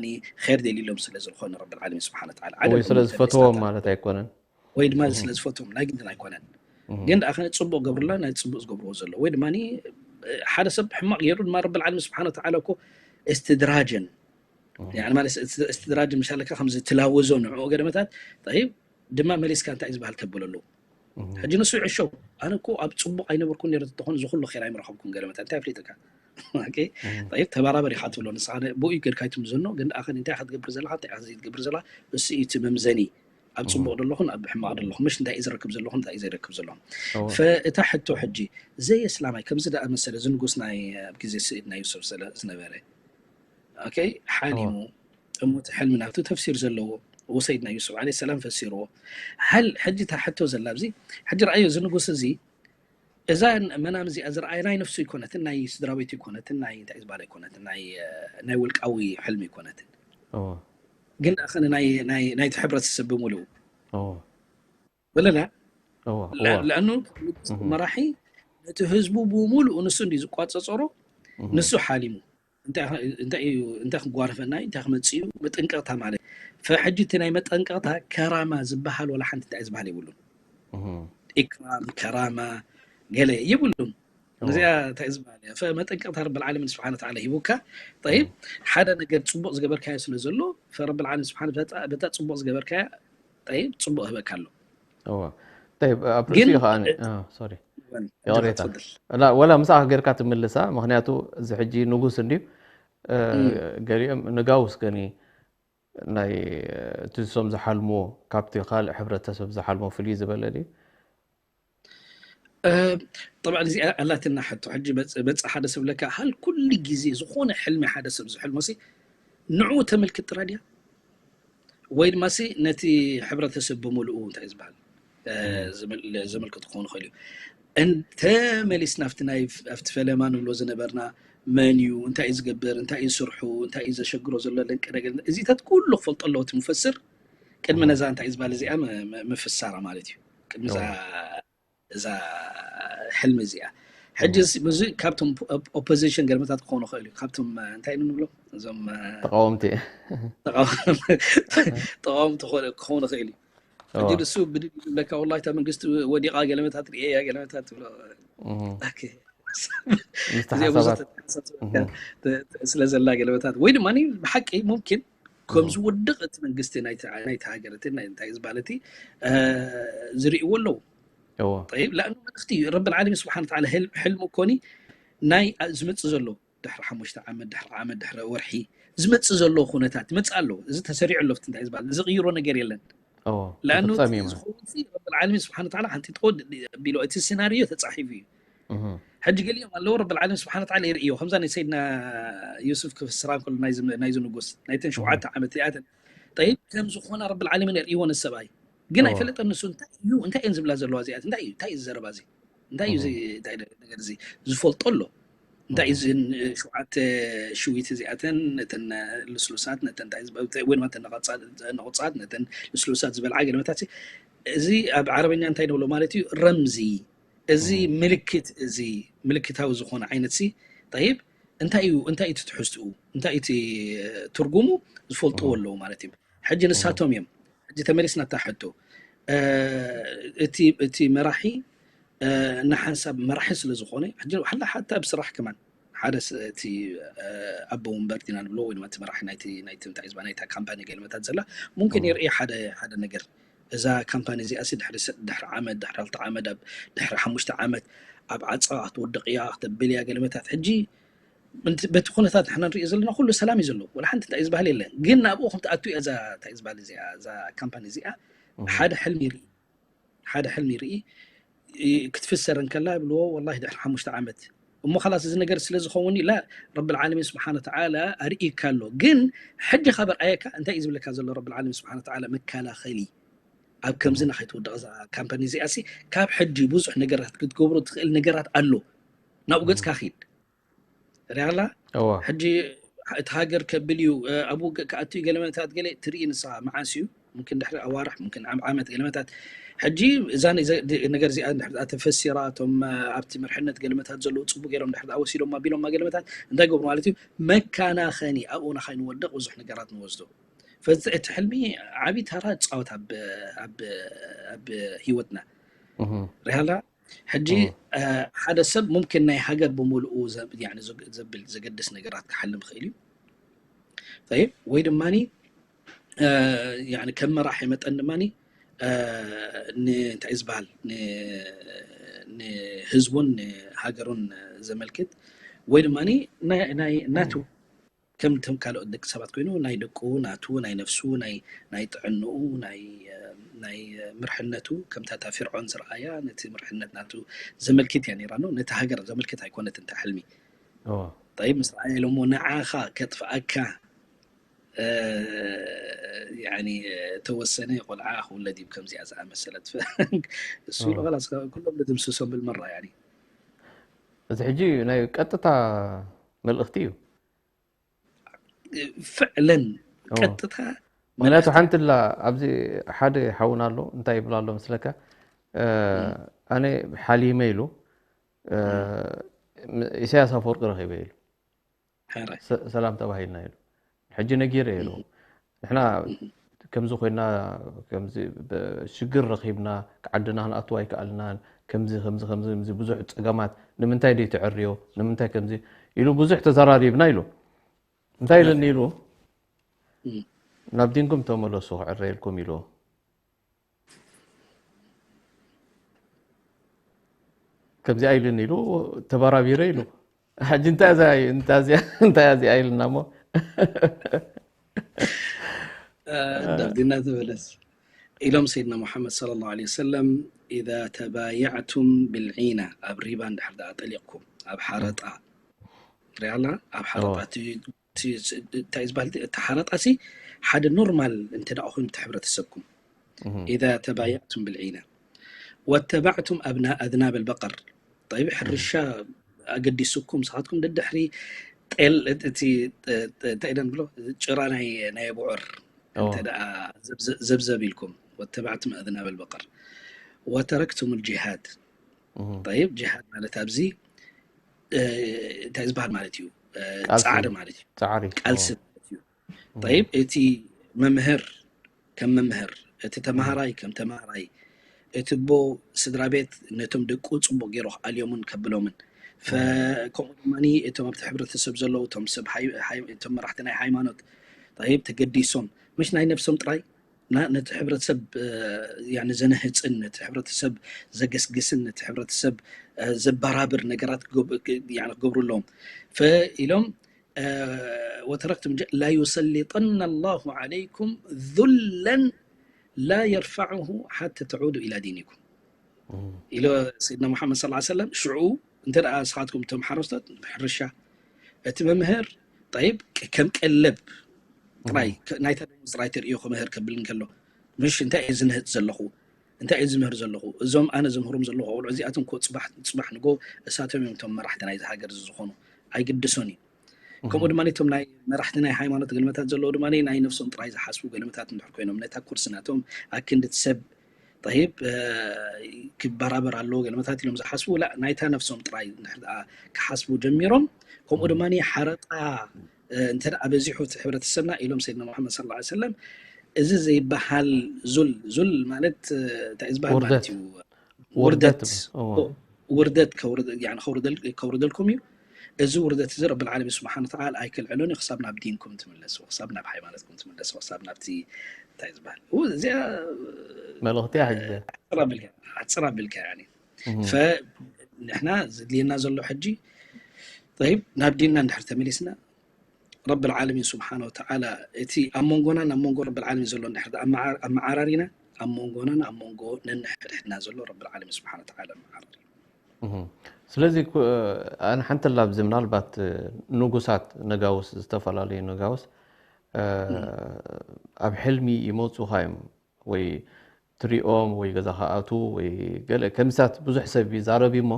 ኸይር ደልይሎም ስለ ዝኾነ ረብል ዓለሚን ስብሓን ወተዓላ። ዓለም ወይ ስለ ኩሉ ዝፈትዎም ተደስታታ ማለት ኣይኮነን። ወይ ድማ እዚ ስለ ዝፈትዎም ናይ ግድን ኣይኮነን። ግን ደኣ ከነ ጽቡቕ ገብርላ ናይ ጽቡቕ ዝገብርዎ ዘሎ። ወይ ድማ ሓደ ሰብ ሕማቕ ገይሩ ድማ ረብል ዓለሚን ስብሓን ወተዓላ እኮ እስትድራጀን፣ ያኒ ማለት እስ-፣ እስትድራጅ ምሻለካ ከምዚ ትላወዞ ንዕኡ ገደመታት፣ ጠይብ፣ ድማ መሊስካ እንታይ ዝበሃል ተብለሉ። ሕጂ ንሱ ይዕሾ፣ ኣነ እኮ ኣብ ጽቡቕ ኣይነበርኩን ነይረ፣ ተኾነ እዚ ኩሉ ኸይር ኣይምረኸብኩን ገደመታት፣ እንታይ ኣፍሊጥካ? ኦኬ፣ ጠይብ፣ ተባራበር ኢኻ ትብሎ፣ ንስኻ ነ-፣ ብኡ እዩ ጌርካ ኣይትምዘኖ፣ ግን ደኣ ከ እንታይ ኢኻ ትገብር ዘለኻ፣ እንታይ ኢኻ ዘይትገብር ዘለኻ፣ እሱ እዩ እቲ መምዘኒ። ኣብ ጽቡቕ ዘለኹን ኣብ ሕማቕ ዘለኹን፣ ምሽ እንታይ እዩ ዝረክብ ዘለኹን እንታይ እዩ ዘይረክብ ዘለኹን። እወ። ፈእታ ሕቶ ሕጂ፣ ዘይ እስላማይ፣ ከምዚ ደኣ መሰለ፣ እዚ ንጉስ ናይ፣ ኣብ ግዜ ስኢድና ዩሱፍ ዝለ-፣ ዝነበረ፣ ኦኬ፣ ሓሊሙ፣ እሞ እቲ ሕልሚ ናብቲ ተፍሲር ዘለዎ፣ ወሰይድና ዩሱፍ ዓለይሂ ሰላም ፈሲርዎ። ሀል፣ ሕጂ እታ ሕቶ ዘላ ኣብዚ፣ ሕጂ ረኣዮ፣ እዚ ንጉስ እዚ፣ እዛ መናም እዚኣ ዝረኣየ ናይ ነፍሱ ኣይኮነትን፣ ናይ ስድራ ቤቱ ኣይኮነትን፣ ናይ እንታይ ዝበሃል ኣይኮነትን፣ ናይ፣ እ፣ ናይ ውልቃዊ ሕልሚ ኣይኮነትን። እወ። ግን ደኣ ኸነ ናይ፣ ናይ፣ ናይቲ ሕብረተሰብ ብምሉኡ። እወ። ወለላ? እወ፣ ለ-፣ እወ። ለኣኑ ንጉስ እህ። መራሒ ነቲ ህዝቡ ብምሉኡ ንሱ እንዲ ዝቋጸጸሮ፣ እህ። ንሱ ሓሊሙ። እንታይ ኸ-፣ እንታይ እዩ፣ እንታይ ክጓረፈና እዩ፣ እንታይ ክመጽእ እዩ፣ መጠንቀቕታ ማለት። ፈሕጂ እቲ ናይ መጠንቀቕታ ከራማ ዝበሃል ወላ ሓንቲ እንታይ ዝበሃል የብሉን። እህ። ኢክራም፣ ከራማ፣ ገለ የብሉን። እወ። እዚኣ እንታይ ዝበሃል እያ? ፈመጠንቀቕታ ረብል ዓለሚን ስብሓነ ወተዓላ ሂቡካ። ጠይብ፣ እህ። ሓደ ነገር ጽቡቕ ዝገበርካዮ ስለ ዘሎ፣ ፈረብል ዓለሚን ስብሓነ በታ፣ በታ ጽቡቕ ዝገበርካያ፣ ጠይብ፣ ጽቡቕ ህበካ ኣሎ። እወ። ጠይብ፣ ኣብ ግን ርእሲ ኸኣ፣ እ-፣ እ፣ ሶሪ። ይቕሬታ። ወላ ምሳኻ ጌርካ ትምልሳ፣ ምኽንያቱ እዚ ሕጂ ንጉስ እንድዩ። ገሊኦም ንጋውስ ገኒ ናይ እቲ ንሶም ዝሓልምዎ ካብቲ ካልእ ሕብረተሰብ ዝሓልሞ ፍልይ ዝበለ ድዩ? ጠብዓ እዚኣ ኣላትና ሕቶ። ሕጂ መፅ ሓደ ሰብ ለካ ሃል ኩሉ ግዜ ዝኾነ ሕልሚ ሓደ ሰብ ዝሕልሞ ሲ ንዕኡ ተመልክት ጥራ ድያ? ወይ ድማ ሲ ነቲ ሕብረተሰብ ብምልኡ እንታይ ዝበሃል ዘመልክት ክኾን ይኽእል እዩ። እንተ መሊስና ኣብቲ ናይ ኣብቲ ፈለማ ንብሎ ዝነበርና መን እዩ፣ እንታይ እዩ ዝገብር፣ እንታይ እዩ ስርሑ፣ እንታይ እዩ ዘሸግሮ ዘሎ ለንቀ ነገር፣ እዚታት ኩሉ ክፈልጦ ኣለዎ እቲ ምፈስር ቅድሚ ነዛ እንታይ እዩ ዝበሃል እዚኣ ምፍሳራ ማለት እዩ። ቅድሚ እዛ ሕልሚ እዚኣ ሕጂ ብዙ ካብቶም ኦፖዚሽን ገለመታት ክኾኑ ይኽእል እዩ። ካብቶም እንታይ ንብሎም እዞም ተቃወምቲ ተቃወምቲ ክኾኑ ይኽእል እዩ። ሕጂ ንሱ ብድድ ይብለካ ወላ እታ መንግስቲ ወዲቓ ገለመታት ርእየያ ገለመታት ትብሎ ስለ ዘላ ገለመታት ወይ ድማ ብሓቂ ሙምኪን ከም ዝውድቕ እቲ መንግስቲ ናይቲ ሃገር እቲ እንታይ ዝበሃል እቲ ዝርእይዎ ኣለዉ። ለእኑ መልእኽቲ እዩ። ረቢ ዓለሚን ስብሓን ተዓላ ሕልሙ ኮኒ ናይ ዝመፅእ ዘሎ ድሕሪ ሓሙሽተ ዓመት ድሕሪ ዓመት ድሕሪ ወርሒ ዝመፅእ ዘሎ ኩነታት ይመፅእ ኣሎ። እዚ ተሰሪዑ ኣሎ። እንታይ ዝበሃል ዝቕይሮ ነገር የለን። ለእኑ ዝኸውን ረቢ ዓለሚን ስብሓን ተዓላ ሓንቲ ጥቆ ቢሎ እቲ ሲናሪዮ ተፃሒፉ እዩ። ሕጂ ገሊኦም ኣለዉ ረቢ ዓለሚን ስብሓን ተዓላ ይርእዮ ከምዛ ናይ ሰይድና ዩሱፍ ክፍስራ ከሎ ናይዚ ንጉስ ናይተን ሸውዓተ ዓመት እዚኣተን ጠይብ ከም ዝኾና ረቢ ዓለሚን የርእይዎ ነሰብኣይ ግን ኣይፈለጠን ንሱ እንታይ እዩ እንታይ እየን ዝብላ ዘለዋ እዚኣት እንታይ እዩ እንታይ እዩ ዘረባ እዚ እንታይ እዩ ነገር እዚ ዝፈልጦ ኣሎ እንታይ እዩ ሸውዓተ ሽዊት እዚኣተን ነተን ልስሉሳት ነተን እንታይ ወይ ድማ ነቁፃት ነተን ልስሉሳት ዝበልዓ ገለመታት እዚ ኣብ ዓረበኛ እንታይ ንብሎ ማለት እዩ ረምዚ እዚ ምልክት እዚ ምልክታዊ ዝኾነ ዓይነት ሲ ጠይብ እንታይ እዩ እንታይ እቲ ትሕዝትኡ እንታይ እቲ ትርጉሙ ዝፈልጥዎ ኣለዉ ማለት እዩ። ሕጂ ንሳቶም እዮም ሕጂ ተመሊስና እታ ሕቶ እቲ መራሒ ንሓንሳብ መራሒ ስለ ዝኾነ ሕጂ ሓላ ሓታ ኣብ ስራሕ ከማን ሓደ እቲ ኣቦ ወንበር ዲና ንብሎ ወይ ድማ እቲ መራሒ ናይቲ ናይቲ እንታይ ዝበሃል ናይታ ካምፓኒ ገለመታት ዘላ ሙምኪን ይርኢ ሓደ ሓደ ነገር እዛ ካምፓኒ እዚኣ ሲ ድሕሪ ዓመት ድሕሪ ክልተ ዓመት ድሕሪ ሓሙሽተ ዓመት ኣብ ዓፀባ ክትወድቕ እያ ክተብል እያ ገለመታት ሕጂ በቲ ኩነታት ንሕና ንሪኦ ዘለና ኩሉ ሰላም እዩ ዘሎ ወላ ሓንቲ እንታይ እዩ ዝበሃል የለን ግን ናብኡ ከም ትኣቱ እያ እዛ እንታይ ዝበሃል እዚኣ እዛ ካምፓኒ እዚኣ ሓደ ሕልሚ ይርኢ ሓደ ሕልሚ ይርኢ ክትፍሰር እንከላ ይብልዎ ወላ ድሕሪ ሓሙሽተ ዓመት እሞ ላስ እዚ ነገር ስለ ዝኸውን ላ ረቢ ዓለሚን ስብሓን ተዓላ ኣርእካ ኣሎ ግን ሕጂ ካብ ኣርኣየካ እንታይ እዩ ዝብለካ ዘሎ ረቢ ዓለሚን ስብሓን ተዓላ መከላኸሊ ኣብ ከምዚ ንኸይትወድቕ እዛ ካምፓኒ እዚኣ ሲ ካብ ሕጂ ብዙሕ ነገራት ክትገብሮ ትኽእል ነገራት ኣሎ ናብኡ ገጽካ ኺድ ሪኣላ ሕጂ እቲ ሃገር ከብል እዩ ኣብ ውግእ ክኣቱ እዩ ገለመታት ገለ ትርኢ ንስኻ መዓስ እዩ ምክን ድሕሪ ኣዋርሕ ምክን ዓም ዓመት ገለመታት ሕጂ እዛ ነገር እዚኣ ተፈሲራ እቶም ኣብቲ መርሕነት ገለመታት ዘለዉ ፅቡቅ ገይሮም ድሕሪ ወሲዶማ ቢሎማ ገለመታት እንታይ ገብሩ ማለት እዩ መከናኸኒ ኣብኡ ንኸይንወድቕ ብዙሕ ነገራት ንወስዶ ፈዚ እቲ ሕልሚ ዓብዪ ተራ ፃወት ኣብ ህይወትና ሪሃላ ሕጂ ሓደ ሰብ ሙምኪን ናይ ሃገር ብምልኡ ዘብል ዘገድስ ነገራት ክሓልም ይኽእል እዩ ጠይብ ወይ ድማ ከም መራሒ መጠን ድማ እንታይ ዝበሃል ንህዝቡን ንሃገሩን ዘመልክት ወይ ድማ ናቱ ከም ከም ካልኦት ደቂ ሰባት ኮይኑ ናይ ደቁ ናቱ ናይ ነፍሱ ናይ ጥዕንኡ ናይ ምርሕነቱ ከምታ እታ ፍርዖን ዝረኣያ ነቲ ምርሕነት ናቱ ዘመልክት እያ ነይራ ኖ ነቲ ሃገር ዘመልክት ኣይኮነትን እታ ሕልሚ ጠይብ ምስ ረኣየ ኢሎሞ ንዓኻ ከጥፍኣካ ተወሰነ ቆልዓ ክውለድ እዩ ከምዚኣ ዝኣመሰለት እሱ ኢሉ ላስ ኩሎም ልድምስሶም ብልመራ እዚ ሕጂ ናይ ቀጥታ መልእኽቲ እዩ ፍዕለን ቀጥታ ምክንያቱ ሓንቲ ላ ኣብዚ ሓደ ሓውና ኣሎ እንታይ ይብል ኣሎ ምስለካ ኣነ ሓሊመ ኢሉ ኢሳያስ ኣፈወርቂ ረኺበ ኢሉ ሰላም ተባሂልና ኢሉ ሕጂ ነጊረ ኢሉ ንሕና ከምዚ ኮይና ሽግር ረኺብና ዓድና ክንኣትዋ ኣይከኣልናን ከምዚ ከምዚ ከምዚ ብዙሕ ፀገማት ንምንታይ ደይ ትዕርዮ ንምንታይ ከምዚ ኢሉ ብዙሕ ተዘራሪብና ኢሉ እንታይ ኢሉኒ ኢሉ ናብ ዲንኩም ተመለሱ ክዕረየልኩም ኢሉ። ከምዚኣ ኢሉኒ ኢሉ ተባራቢረ ኢሉ። ሕጂ እንታይ እዛ እንታይ እዚኣ እንታይ እዚኣ ኢልና እሞ ናብ ዲንና ተመለስ ኢሎም ሰይድና ሙሓመድ صلى الله عليه وسلم إذا تبايعتم بالعينة ኣብ ሪባ እንድሕር ደኣ ጠሊቕኩም ኣብ ሓረጣ ሪኣላ ኣብ ሓረጣ እንታይ ዝበሃል እቲ ሓረጣ ሲ ሓደ ኖርማል እንተ ደኣ ኮይኑ እቲ ሕብረተሰብኩም إذا تبايعتم بالعينة واتبعتم أذناب البقر طيب ሕርሻ ኣገዲሱኩም ንስኻትኩም ደድሕሪ ጤል እቲ እንታይ ኢና ንብሎ ጭራ ናይ ናይ ብዑር እንተ ደኣ ዘብዘብ ኢልኩም واتبعتم أذناب البقر وتركتم الجهاد طيب ጅሃድ ማለት ኣብዚ እንታይ ዝበሃል ማለት እዩ ፃዕሪ ማለት እዩ ቃልሲ ማለት እዩ طيب እቲ መምህር ከም መምህር እቲ ተማሃራይ ከም ተማሃራይ እቲ ቦ ስድራ ቤት ነቶም ደቁ ፅቡቅ ገይሩ ክኣልዮምን ከብሎምን ከምኡ ድማ እቶም ኣብቲ ሕብረተሰብ ዘለዉ እቶም ሰብ እቶም መራሕቲ ናይ ሃይማኖት طيب ተገዲሶም ምሽ ናይ ነብሶም ጥራይ ነቲ ሕብረተሰብ ዘንህፅን ነቲ ሕብረተሰብ ዘገስግስን ነቲ ሕብረተሰብ ዘበራብር ነገራት ክገብሩ ኣለዎም ኢሎም وتركتم لا يسلطن الله عليكم ذلا لا يرفعه حتى تعودوا إلى دينكم ኢሎ ሰይድና ሙሓመድ صلى الله عليه وسلم ሽዑ እንተ ደኣ ንስኻትኩም እቶም ሓረስቶት ሕርሻ እቲ መምህር طيب ከም ቀለብ ጥራይ ናይታ ደሞዝ ጥራይ ተርእዮ ክምህር ከብል እንከሎ ምሽ እንታይ እየ ዝንህጥ ዘለኹ እንታይ እየ ዝምህር ዘለኹ እዞም ኣነ ዝምህሮም ዘለኹ ቆልዑ እዚኣቶም ኮ ፅባሕ ፅባሕ ንጎ እሳቶም እዮም እቶም መራሕቲ ናይዚ ሃገር እዚ ዝኾኑ ኣይግድሶን እዩ ከምኡ ድማ እቶም ናይ መራሕቲ ናይ ሃይማኖት ገልመታት ዘለዉ ድማ ናይ ነፍሶም ጥራይ ዝሓስቡ ገልመታት እንድሕር ኮይኖም ነታ ኩርሲ ናቶም ኣክንድቲ ሰብ طيب ክበራበር ኣለዎ ገልመታት ኢሎም ዝሓስቡ ላ ናይታ ነፍሶም ጥራይ እንድሕር ደኣ ክሓስቡ ጀሚሮም ከምኡ ድማ ሓረጣ እንተ ደኣ በዚሑ እቲ ሕብረተሰብና ኢሎም ሰይድና ሙሓመድ صلى الله عليه وسلم እዚ ዘይበሃል ዙል ዙል ማለት እንታይ ዝበሃል ማለት እዩ ውርደት ውርደት ከውርደልኩም እዩ እዚ ውርደት እዚ ረቢ ዓለሚን ስብሓን ተዓላ ኣይክልዕሎን እዩ ክሳብ ናብ ዲንኩም ትምለሱ ክሳብ ናብ ሃይማኖትኩም ትምለሱ ክሳብ ናብቲ እንታይ ዝበሃል እዚኣ መልእኽቲ ኣሕፅር ኣቢልካ ንሕና ዘድልየና ዘሎ ሕጂ طيب ናብ ዲንና እንድሕር ተመሊስና ረቢ ዓለሚን ስብሓን ወተዓላ እቲ ኣብ መንጎና ናብ መንጎ ረቢ ዓለሚን ዘሎ እንድሕር ኣመዓራሪና ኣብ መንጎናን ኣብ መንጎ ነንሕድሕድና ዘሎ ረቢ ዓለሚን ስብሓን ወተዓላ ኣመዓራሪ ስለዚ ኣነ ሓንቲ ላብዚ ምናልባት ንጉሳት ነጋውስ ዝተፈላለዩ ነጋውስ ኣብ ሕልሚ ይመፁኻ እዮም ወይ ትሪኦም ወይ ገዛ ከኣቱ ወይ ገለ ከምሳት ብዙሕ ሰብ ይዛረብ እሞ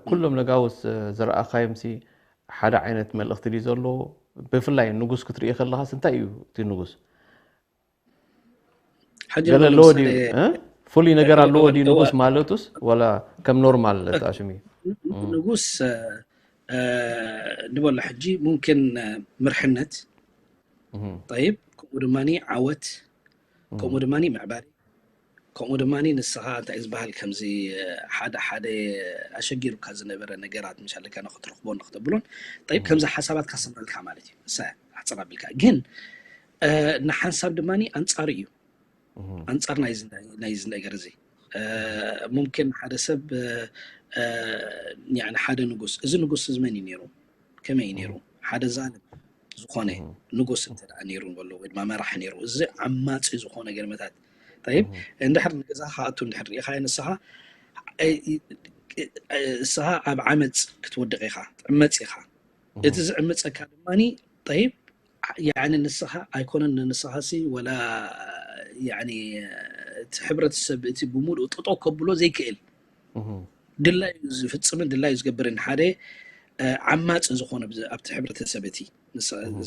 ኩሎም ነጋውስ ዝረኣኻዮም ሲ ሓደ ዓይነት መልእኽቲ ድዩ ዘለዎ ብፍላይ ንጉስ ክትርኢ ከለኻስ እንታይ እዩ እቲ ንጉስ ሕጂ ገለ ንበል ኣለዎ ለምሳሌ ድዩ እ? ፍሉይ ነገር ኣለዎ ድዩ ንጉስ ማለቱስ ወላ ከም ኖርማል ጣሽሚ ንጉስ ንበሎ ሕጂ ሙምኪን ምርሕነት እህ፣ طيب ከምኡ ድማ ዓወት እህ፣ ከምኡ ድማ ምዕባሪ ከምኡ ድማ ንስኻ እንታይ ዝበሃል ከምዚ ሓደ ሓደ ኣሸጊሩካ ዝነበረ ነገራት ምሻለካ ንክትረኽቦ ንክተብሎን طيب እህ፣ ከምዚ ሓሳባት ካሰምረልካ ማለት እዩ ንሳ ኣሕፅር ኣቢልካ ግን ንሓንሳብ ድማ ኣንፃሩ እዩ እህ፣ ኣንፃር ናይዚ ናይዚ ነገር እዚ ሙምኪን ሓደ ሰብ ያኒ ሓደ ንጉስ እዚ ንጉስ እዚ መን እዩ ነይሩ ከመይ እዩ ነይሩ ሓደ ዛልም ዝኾነ እህ፣ ንጉስ እንተ ደኣ ነይሩ ንበሎ ወይ ድማ መራሕ ነይሩ እዚ ዓማፂ ዝኾነ ገልመታት طيب እህ፣ እንድሕር ንገዛ ክኣቱ እንድሕር ርኢኻዮ ንስኻ እስኻ ኣብ ዓመፅ ክትወድቕ ኢኻ ትዕመፅ ኢኻ እቲ እህ፣ ዝዕምፀካ ድማ طيب ያኒ ንስኻ ኣይኮነን ንንስኻሲ ወላ ያኒ እቲ ሕብረተሰብ እቲ ብምሉእ ጠጠው ከብሎ ዘይክእል እህ፣ ድላዩ ዝፍፅምን ድላዩ ዝገብርን ሓደ ዓማፂ ዝኾነ ኣብቲ ሕብረተሰብ እቲ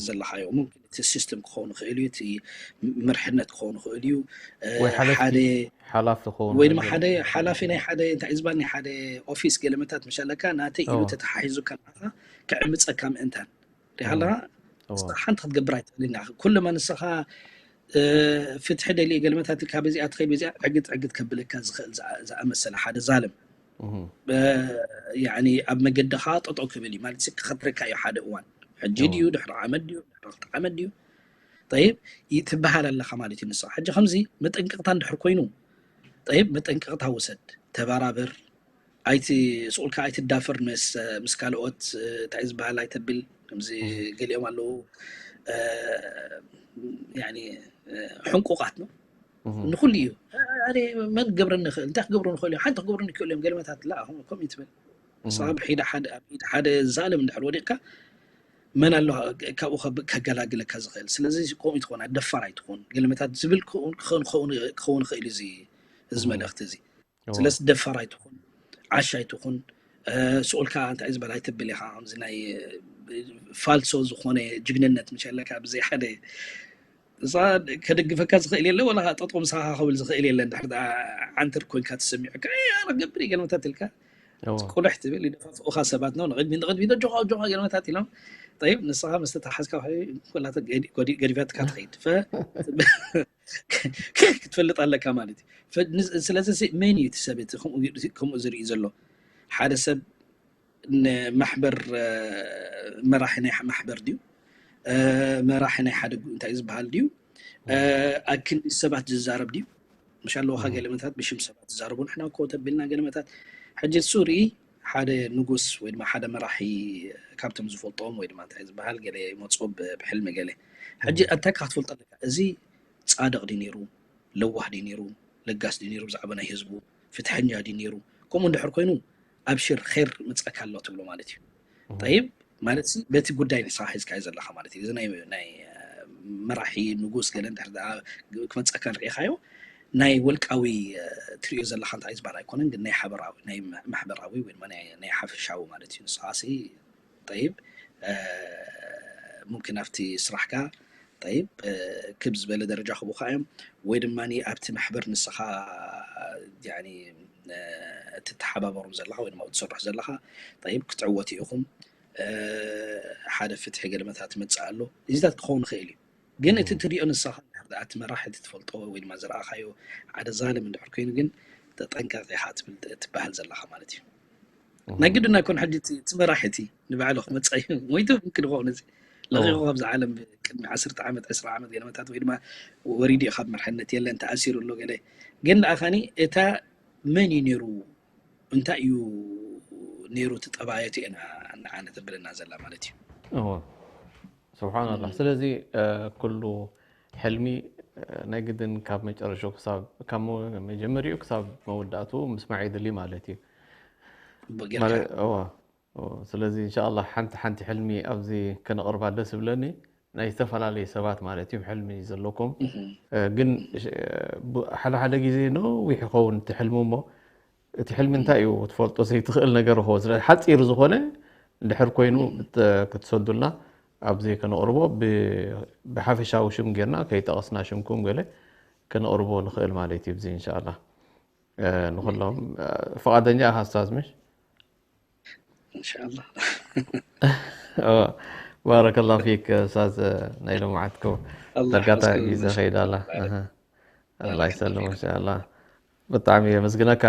ዘለኻዮ ሙምኪን እቲ ሲስተም ክኸውን ይኽእል እዩ እቲ ምርሕነት ክኸውን ይኽእል እዩ ወይ ሓለፍቲ ሓደ ሓላፊ ክኸውን ወይ ድማ ይኽእል ሓደ ሓላፊ ናይ ሓደ እንታይ ዝበሃል ናይ ሓደ ኦፊስ ገለመታት መሻለካ ናተይ ኢሉ እዎ ተተሓሒዙካ ንዓኻ ክዕምፀካ ምእንታን ሪኢኻ ኣለኻ እዎ ንስኻ ሓንቲ ክትገብር ኣይትኽእልን ኢኻ ኩለማ ንስኻ ፍትሒ ደልየ ገለመታት ኢልካ በዚኣ ትኸይድ በዚኣ ዕግት ዕግት ከብለካ ዝኽእል ዝኣ- ዝኣመሰለ ሓደ ዛልም እህ፣ ያኒ ኣብ መገድኻ ጠጠው ክብል እዩ ማለት ክኸትረካ እዩ ሓደ እዋን ሕጂ እዎ ድዩ ድሕሪ ዓመት ድዩ ድሕሪ ክልተ ዓመት ድዩ طيب ይትበሃል ኣለኻ ማለት እዩ ንስኻ ሕጂ ከምዚ መጠንቀቕታ እንድሕር ኮይኑ طيب መጠንቀቕታ ውሰድ ተበራበር ኣይቲ ስቁልካ ኣይትዳፈር ምስ ምስ ካልኦት፣ እንታይ ዝበሃል ኣይተብል። ከምዚ ገሊኦም ኣለዉ፣ ያኒ፣ ሕንቁቃት ነው። ንኩሉ እዩ። ኣነ መን ክገብረኒ ይኽእል? እንታይ ክገብሩ ንኽእል እዮም? ሓንቲ ክገብሩ ይኽእሉ እዮም። ገለመታት ላ ከምኡ ትብል። ንስኻ ብሒደ ሓደ ኣብ ኢድ ሓደ ዛለም እንድሕር ወዲቕካ፣ መን ኣሎ ካብኡ ከብ- ከገላግለካ ዝኽእል? ስለዚ ከምኡ ትኾን፣ ደፋር ኣይትኹን። ገለመታት ዝብል ክኸውን ክኸውን ክኸውን ይኽእል እዚ እዚ መልእኽቲ እዚ። ስለዚ ደፋር ኣይትኹን፣ ዓሽ ኣይትኹን። ስኡልካ እንታይ ዝበል ኣይተብል ኢኻ። ከምዚ ናይ ፋልሶ ዝኾነ ጅግንነት ምሸለካ ብዘይ ሓደ እዛ ከደግፈካ ዝኽእል የለ፣ ወላ ጠጦ ምሳኻ ክብል ዝኽእል የለ። እንድሕር ደኣ ዓንተር ኮንካ ተሰሚዑካ፣ "ኤ፣ ኣነ ክገብር እየ" ገለመታት ኢልካ፣ ቁልሕ ትብል፣ ይደፋፍኡኻ ሰባት ነው፣ ንቕድሚ ንቕድሚ፣ "ዶ ጆኻ ጆኻ" ገለመታት ኢሎም። ጠይብ፣ ንስኻ ምስ ተተሓዝካ፣ ወላ ገዲፋትካ ትኸይድ። ፈ-፣ ክትፈልጥ ኣለካ ማለት እዩ። ፈ-፣ ንዝ-፣ ስለዚ ሲ-፣ መን እዩ እቲ ሰብ እቲ ከምኡ፣ ከምኡ ዝርኢ ዘሎ? ሓደ ሰብ ንማሕበር፣ እ፣ መራሒ ናይ ማሕበር ድዩ? እ፣ መራሒ ናይ ሓደ ጉ-፣ እንታይ ዝበሃል ድዩ? እ፣ ኣብ ክንዲ ሰባት ዝዛረብ ድዩ? ምሽ ኣለውኻ ገለመታት ብሽም ሰባት ዝዛረቡ፣ "ንሕና እኮ" ተቢልና ገለመታት። ሕጂ እሱ ርኢ ሓደ ንጉስ ወይ ድማ ሓደ መራሒ ካብቶም ዝፈልጦም ወይ ድማ እንታይ ዝበሃል ገለ ይመፅኦ ብ-፣ ብሕልሚ ገለ። ሕጂ እንታይ ክትፈልጦ ኣለካ? እዚ ጻድቕ ድዩ ነይሩ? ለዋህ ድዩ ነይሩ? ለጋስ ድዩ ነይሩ? ብዛዕባ ናይ ህዝቡ ፍትሐኛ ድዩ ነይሩ? ከምኡ እንድሕር ኮይኑ ኣብሽር ኸይር መጸካ ኣሎ ትብሎ ማለት እዩ። ጠይብ ማለት ሲ በቲ ጉዳይ ንስኻ ሒዝካዮ ዘለኻ ማለት እዩ። እዚ ናይ ናይ መራሒ ንጉስ ገለ እንድሕር ደኣ ክመጸካ ንሪኢኻዮ ናይ ወልቃዊ ትሪኦ ዘለኻ እንታይ ዝበሃል ኣይኮነን፣ ግን ናይ ሓበራዊ ናይ ማሕበራዊ ወይ ድማ ናይ ናይ ሓፈሻዊ ማለት እዩ። ንስኻ ሲ ጠይብ ሙምኪን ኣብቲ ስራሕካ ጠይብ ክብ ዝበለ ደረጃ ክቡካ እዮም ወይ ድማ ኣብቲ ማሕበር ንስኻ ያኒ ትተሓባበሮም ዘለኻ ወይ ድማ ትሰርሑ ዘለኻ ጠይብ ክትዕወቱ ኢኹም። ሓደ ፍትሒ ገለመታት መፅእ ኣሎ እዚታት ክኸውን ይኽእል እዩ። ግን እቲ ትሪኦ ንስኻ እቲ መራሒ እቲ ትፈልጦ ወይ ድማ ዝረኣኻዮ ሓደ ዛልም እንድሕር ኮይኑ ግን ተጠንቀቕ ኢኻ ትብል ትበሃል ዘለኻ ማለት እዩ። ናይ ግድና ይኮን ሕጂ እቲ መራሒ እቲ ንባዕሉ ክመፅእ እዩ ሞይቱ ክንክድኮ ነዚ ለቂቑ ካብዚ ዓለም ቅድሚ ዓሰርተ ዓመት ዕስራ ዓመት ገለመታት ወይ ድማ ወሪዱ እዩ ካብ መርሐነት የለን ተኣሲሩ ኣሎ ገለ ግን ደኣ ካኒ እታ መን እዩ ነይሩ እንታይ እዩ ነይሩ እቲ ጠባየቱ እየና ንዓነ ተብለና ዘላ ማለት እዩ። እወ ስብሓንላህ ስለዚ ኩሉ ሕልሚ ናይ ግድን ካብ መጨረሽኡ ክሳብ ካብ መጀመሪኡ ክሳብ መወዳእትኡ ምስማዕ የድሊ ማለት እዩ። ስለዚ እንሻላ ሓንቲ ሓንቲ ሕልሚ ኣብዚ ከነቕርባ ደስ ይብለኒ ናይ ዝተፈላለዩ ሰባት ማለት እዩ ሕልሚ ዘለኩም ግን ሓደ ሓደ ግዜ ነዊሕ ይኸውን እቲ ሕልሚ እሞ እቲ ሕልሚ እንታይ እዩ ክትፈልጦ ዘይትኽእል ነገር ኾ ስለ ሓፂር ዝኾነ ድሕር ኮይኑ ክትሰዱልና ኣብዚ ከነቕርቦ ብሓፈሻዊ ሽም ጌርና ከይጠቐስና ሽምኩም ገለ ከነቕርቦ ንኽእል ማለት እዩ እዚ እንሻላ ንኩሎም ፍቓደኛ ኢኻ ስታዝ ምሽ እንሻላ ባረከላ ፊክ ስታዝ ናይ ልምዓትኩም ተጋታ ግዜ ኸይዳላ ኣላ ይሰልም እንሻላ ብጣዕሚ የመስግነካ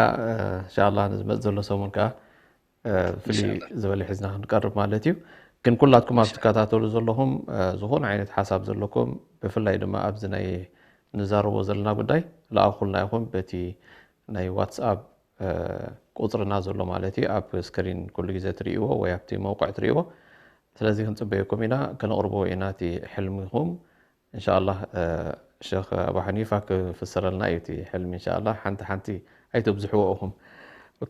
እንሻላ ንዝመፅ ዘሎ ሰሙን ከዓ ፍልይ ዝበለ ሒዝና ክንቀርብ ማለት እዩ ግን ኩላትኩም ኣብ ትከታተሉ ዘለኹም ዝኾነ ዓይነት ሓሳብ ዘለኩም ብፍላይ ድማ ኣብዚ ናይ ንዛረቦ ዘለና ጉዳይ ለኣኹልና ይኹም በቲ ናይ ዋትስኣፕ ቁፅርና ዘሎ ማለት እዩ ኣብ ስክሪን ኩሉ ግዜ ትርእይዎ ወይ ኣብቲ መውቅዕ ትርእይዎ ስለዚ ክንፅበየኩም ኢና ከነቕርቦ ኢና እቲ ሕልሚኹም እንሻላ ሸክ ኣቡ ሓኒፋ ክፍስረልና እዩ እቲ ሕልሚ እንሻላ ሓንቲ ሓንቲ ኣይትብዝሕዎ እኹም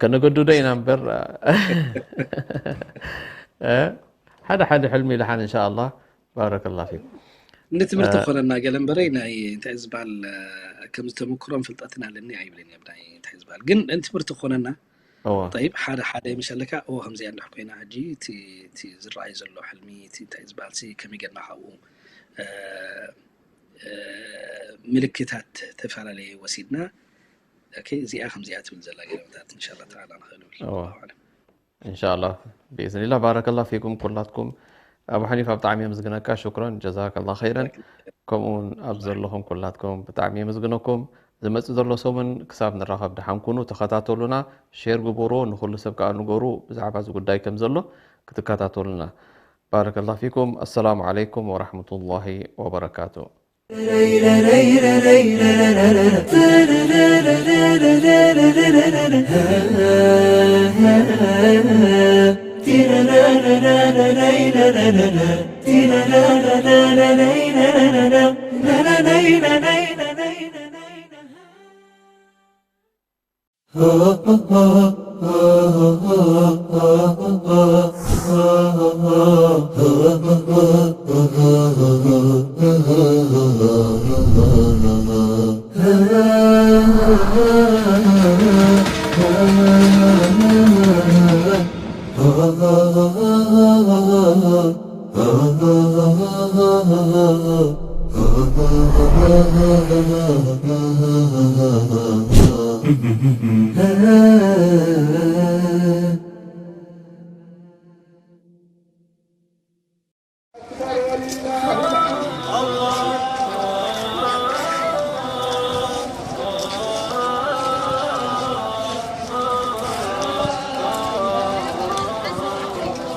ከነገድዶ ኢና እምበር ሓደ ሓደ ሕልሚ ይልሓን እንሻላ ባረከላ ፊክ ንትምህርቲ ኮነና ገለ እምበረይ ናይ እንታይ ዝበሃል ከምዚ ተመክሮን ፍልጠትን ኣለኒ ኣይብልን እየ ናይ እንታይ ዝበሃል ግን ንትምህርቲ ኮነና ጠይብ ሓደ ሓደ ይምሸለካ ኦ ከምዚኣ እንድሕ ኮይና ሕጂ እቲ ዝረኣይ ዘሎ ሕልሚ እቲ እንታይ ዝበሃል ከመይ ጌርና ካብኡ ምልክታት ተፈላለየ ወሲድና እዚኣ ከምዚኣ ትብል ዘላ ገለመታት እንሻላ ተዓላ ንኽእል ብል ኣለም እንሻላ ብኢዝኒላ ባረከላ ፊኩም ኩላትኩም ኣቡ ሓኒፋ ብጣዕሚ የምዝግነካ ሽክረን ጀዛከላ ኸይረን ከምኡውን ኣብ ዘለኹም ኩላትኩም ብጣዕሚ የምዝግነኩም ዝመፅእ ዘሎ ሰሙን ክሳብ ንራኸብ ደሓን ኩኑ ተኸታተሉና ሼር ግበሩ ንኩሉ ሰብ ከዓ ንገሩ ብዛዕባ እዚ ጉዳይ ከም ዘሎ ክትከታተሉና ባረከላ ፊኩም ኣሰላሙ ዓለይኩም ወራሕመቱላሂ ወበረካቱ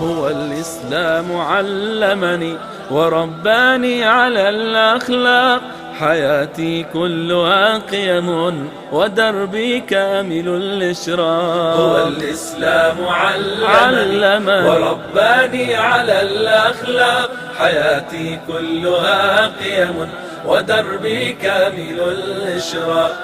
هو الإسلام علمني ورباني على الأخلاق. حياتي كلها قيم ودربي كامل الإشراق. هو الإسلام علمني علمني. ورباني على الأخلاق. حياتي كلها قيم ودربي كامل الإشراق.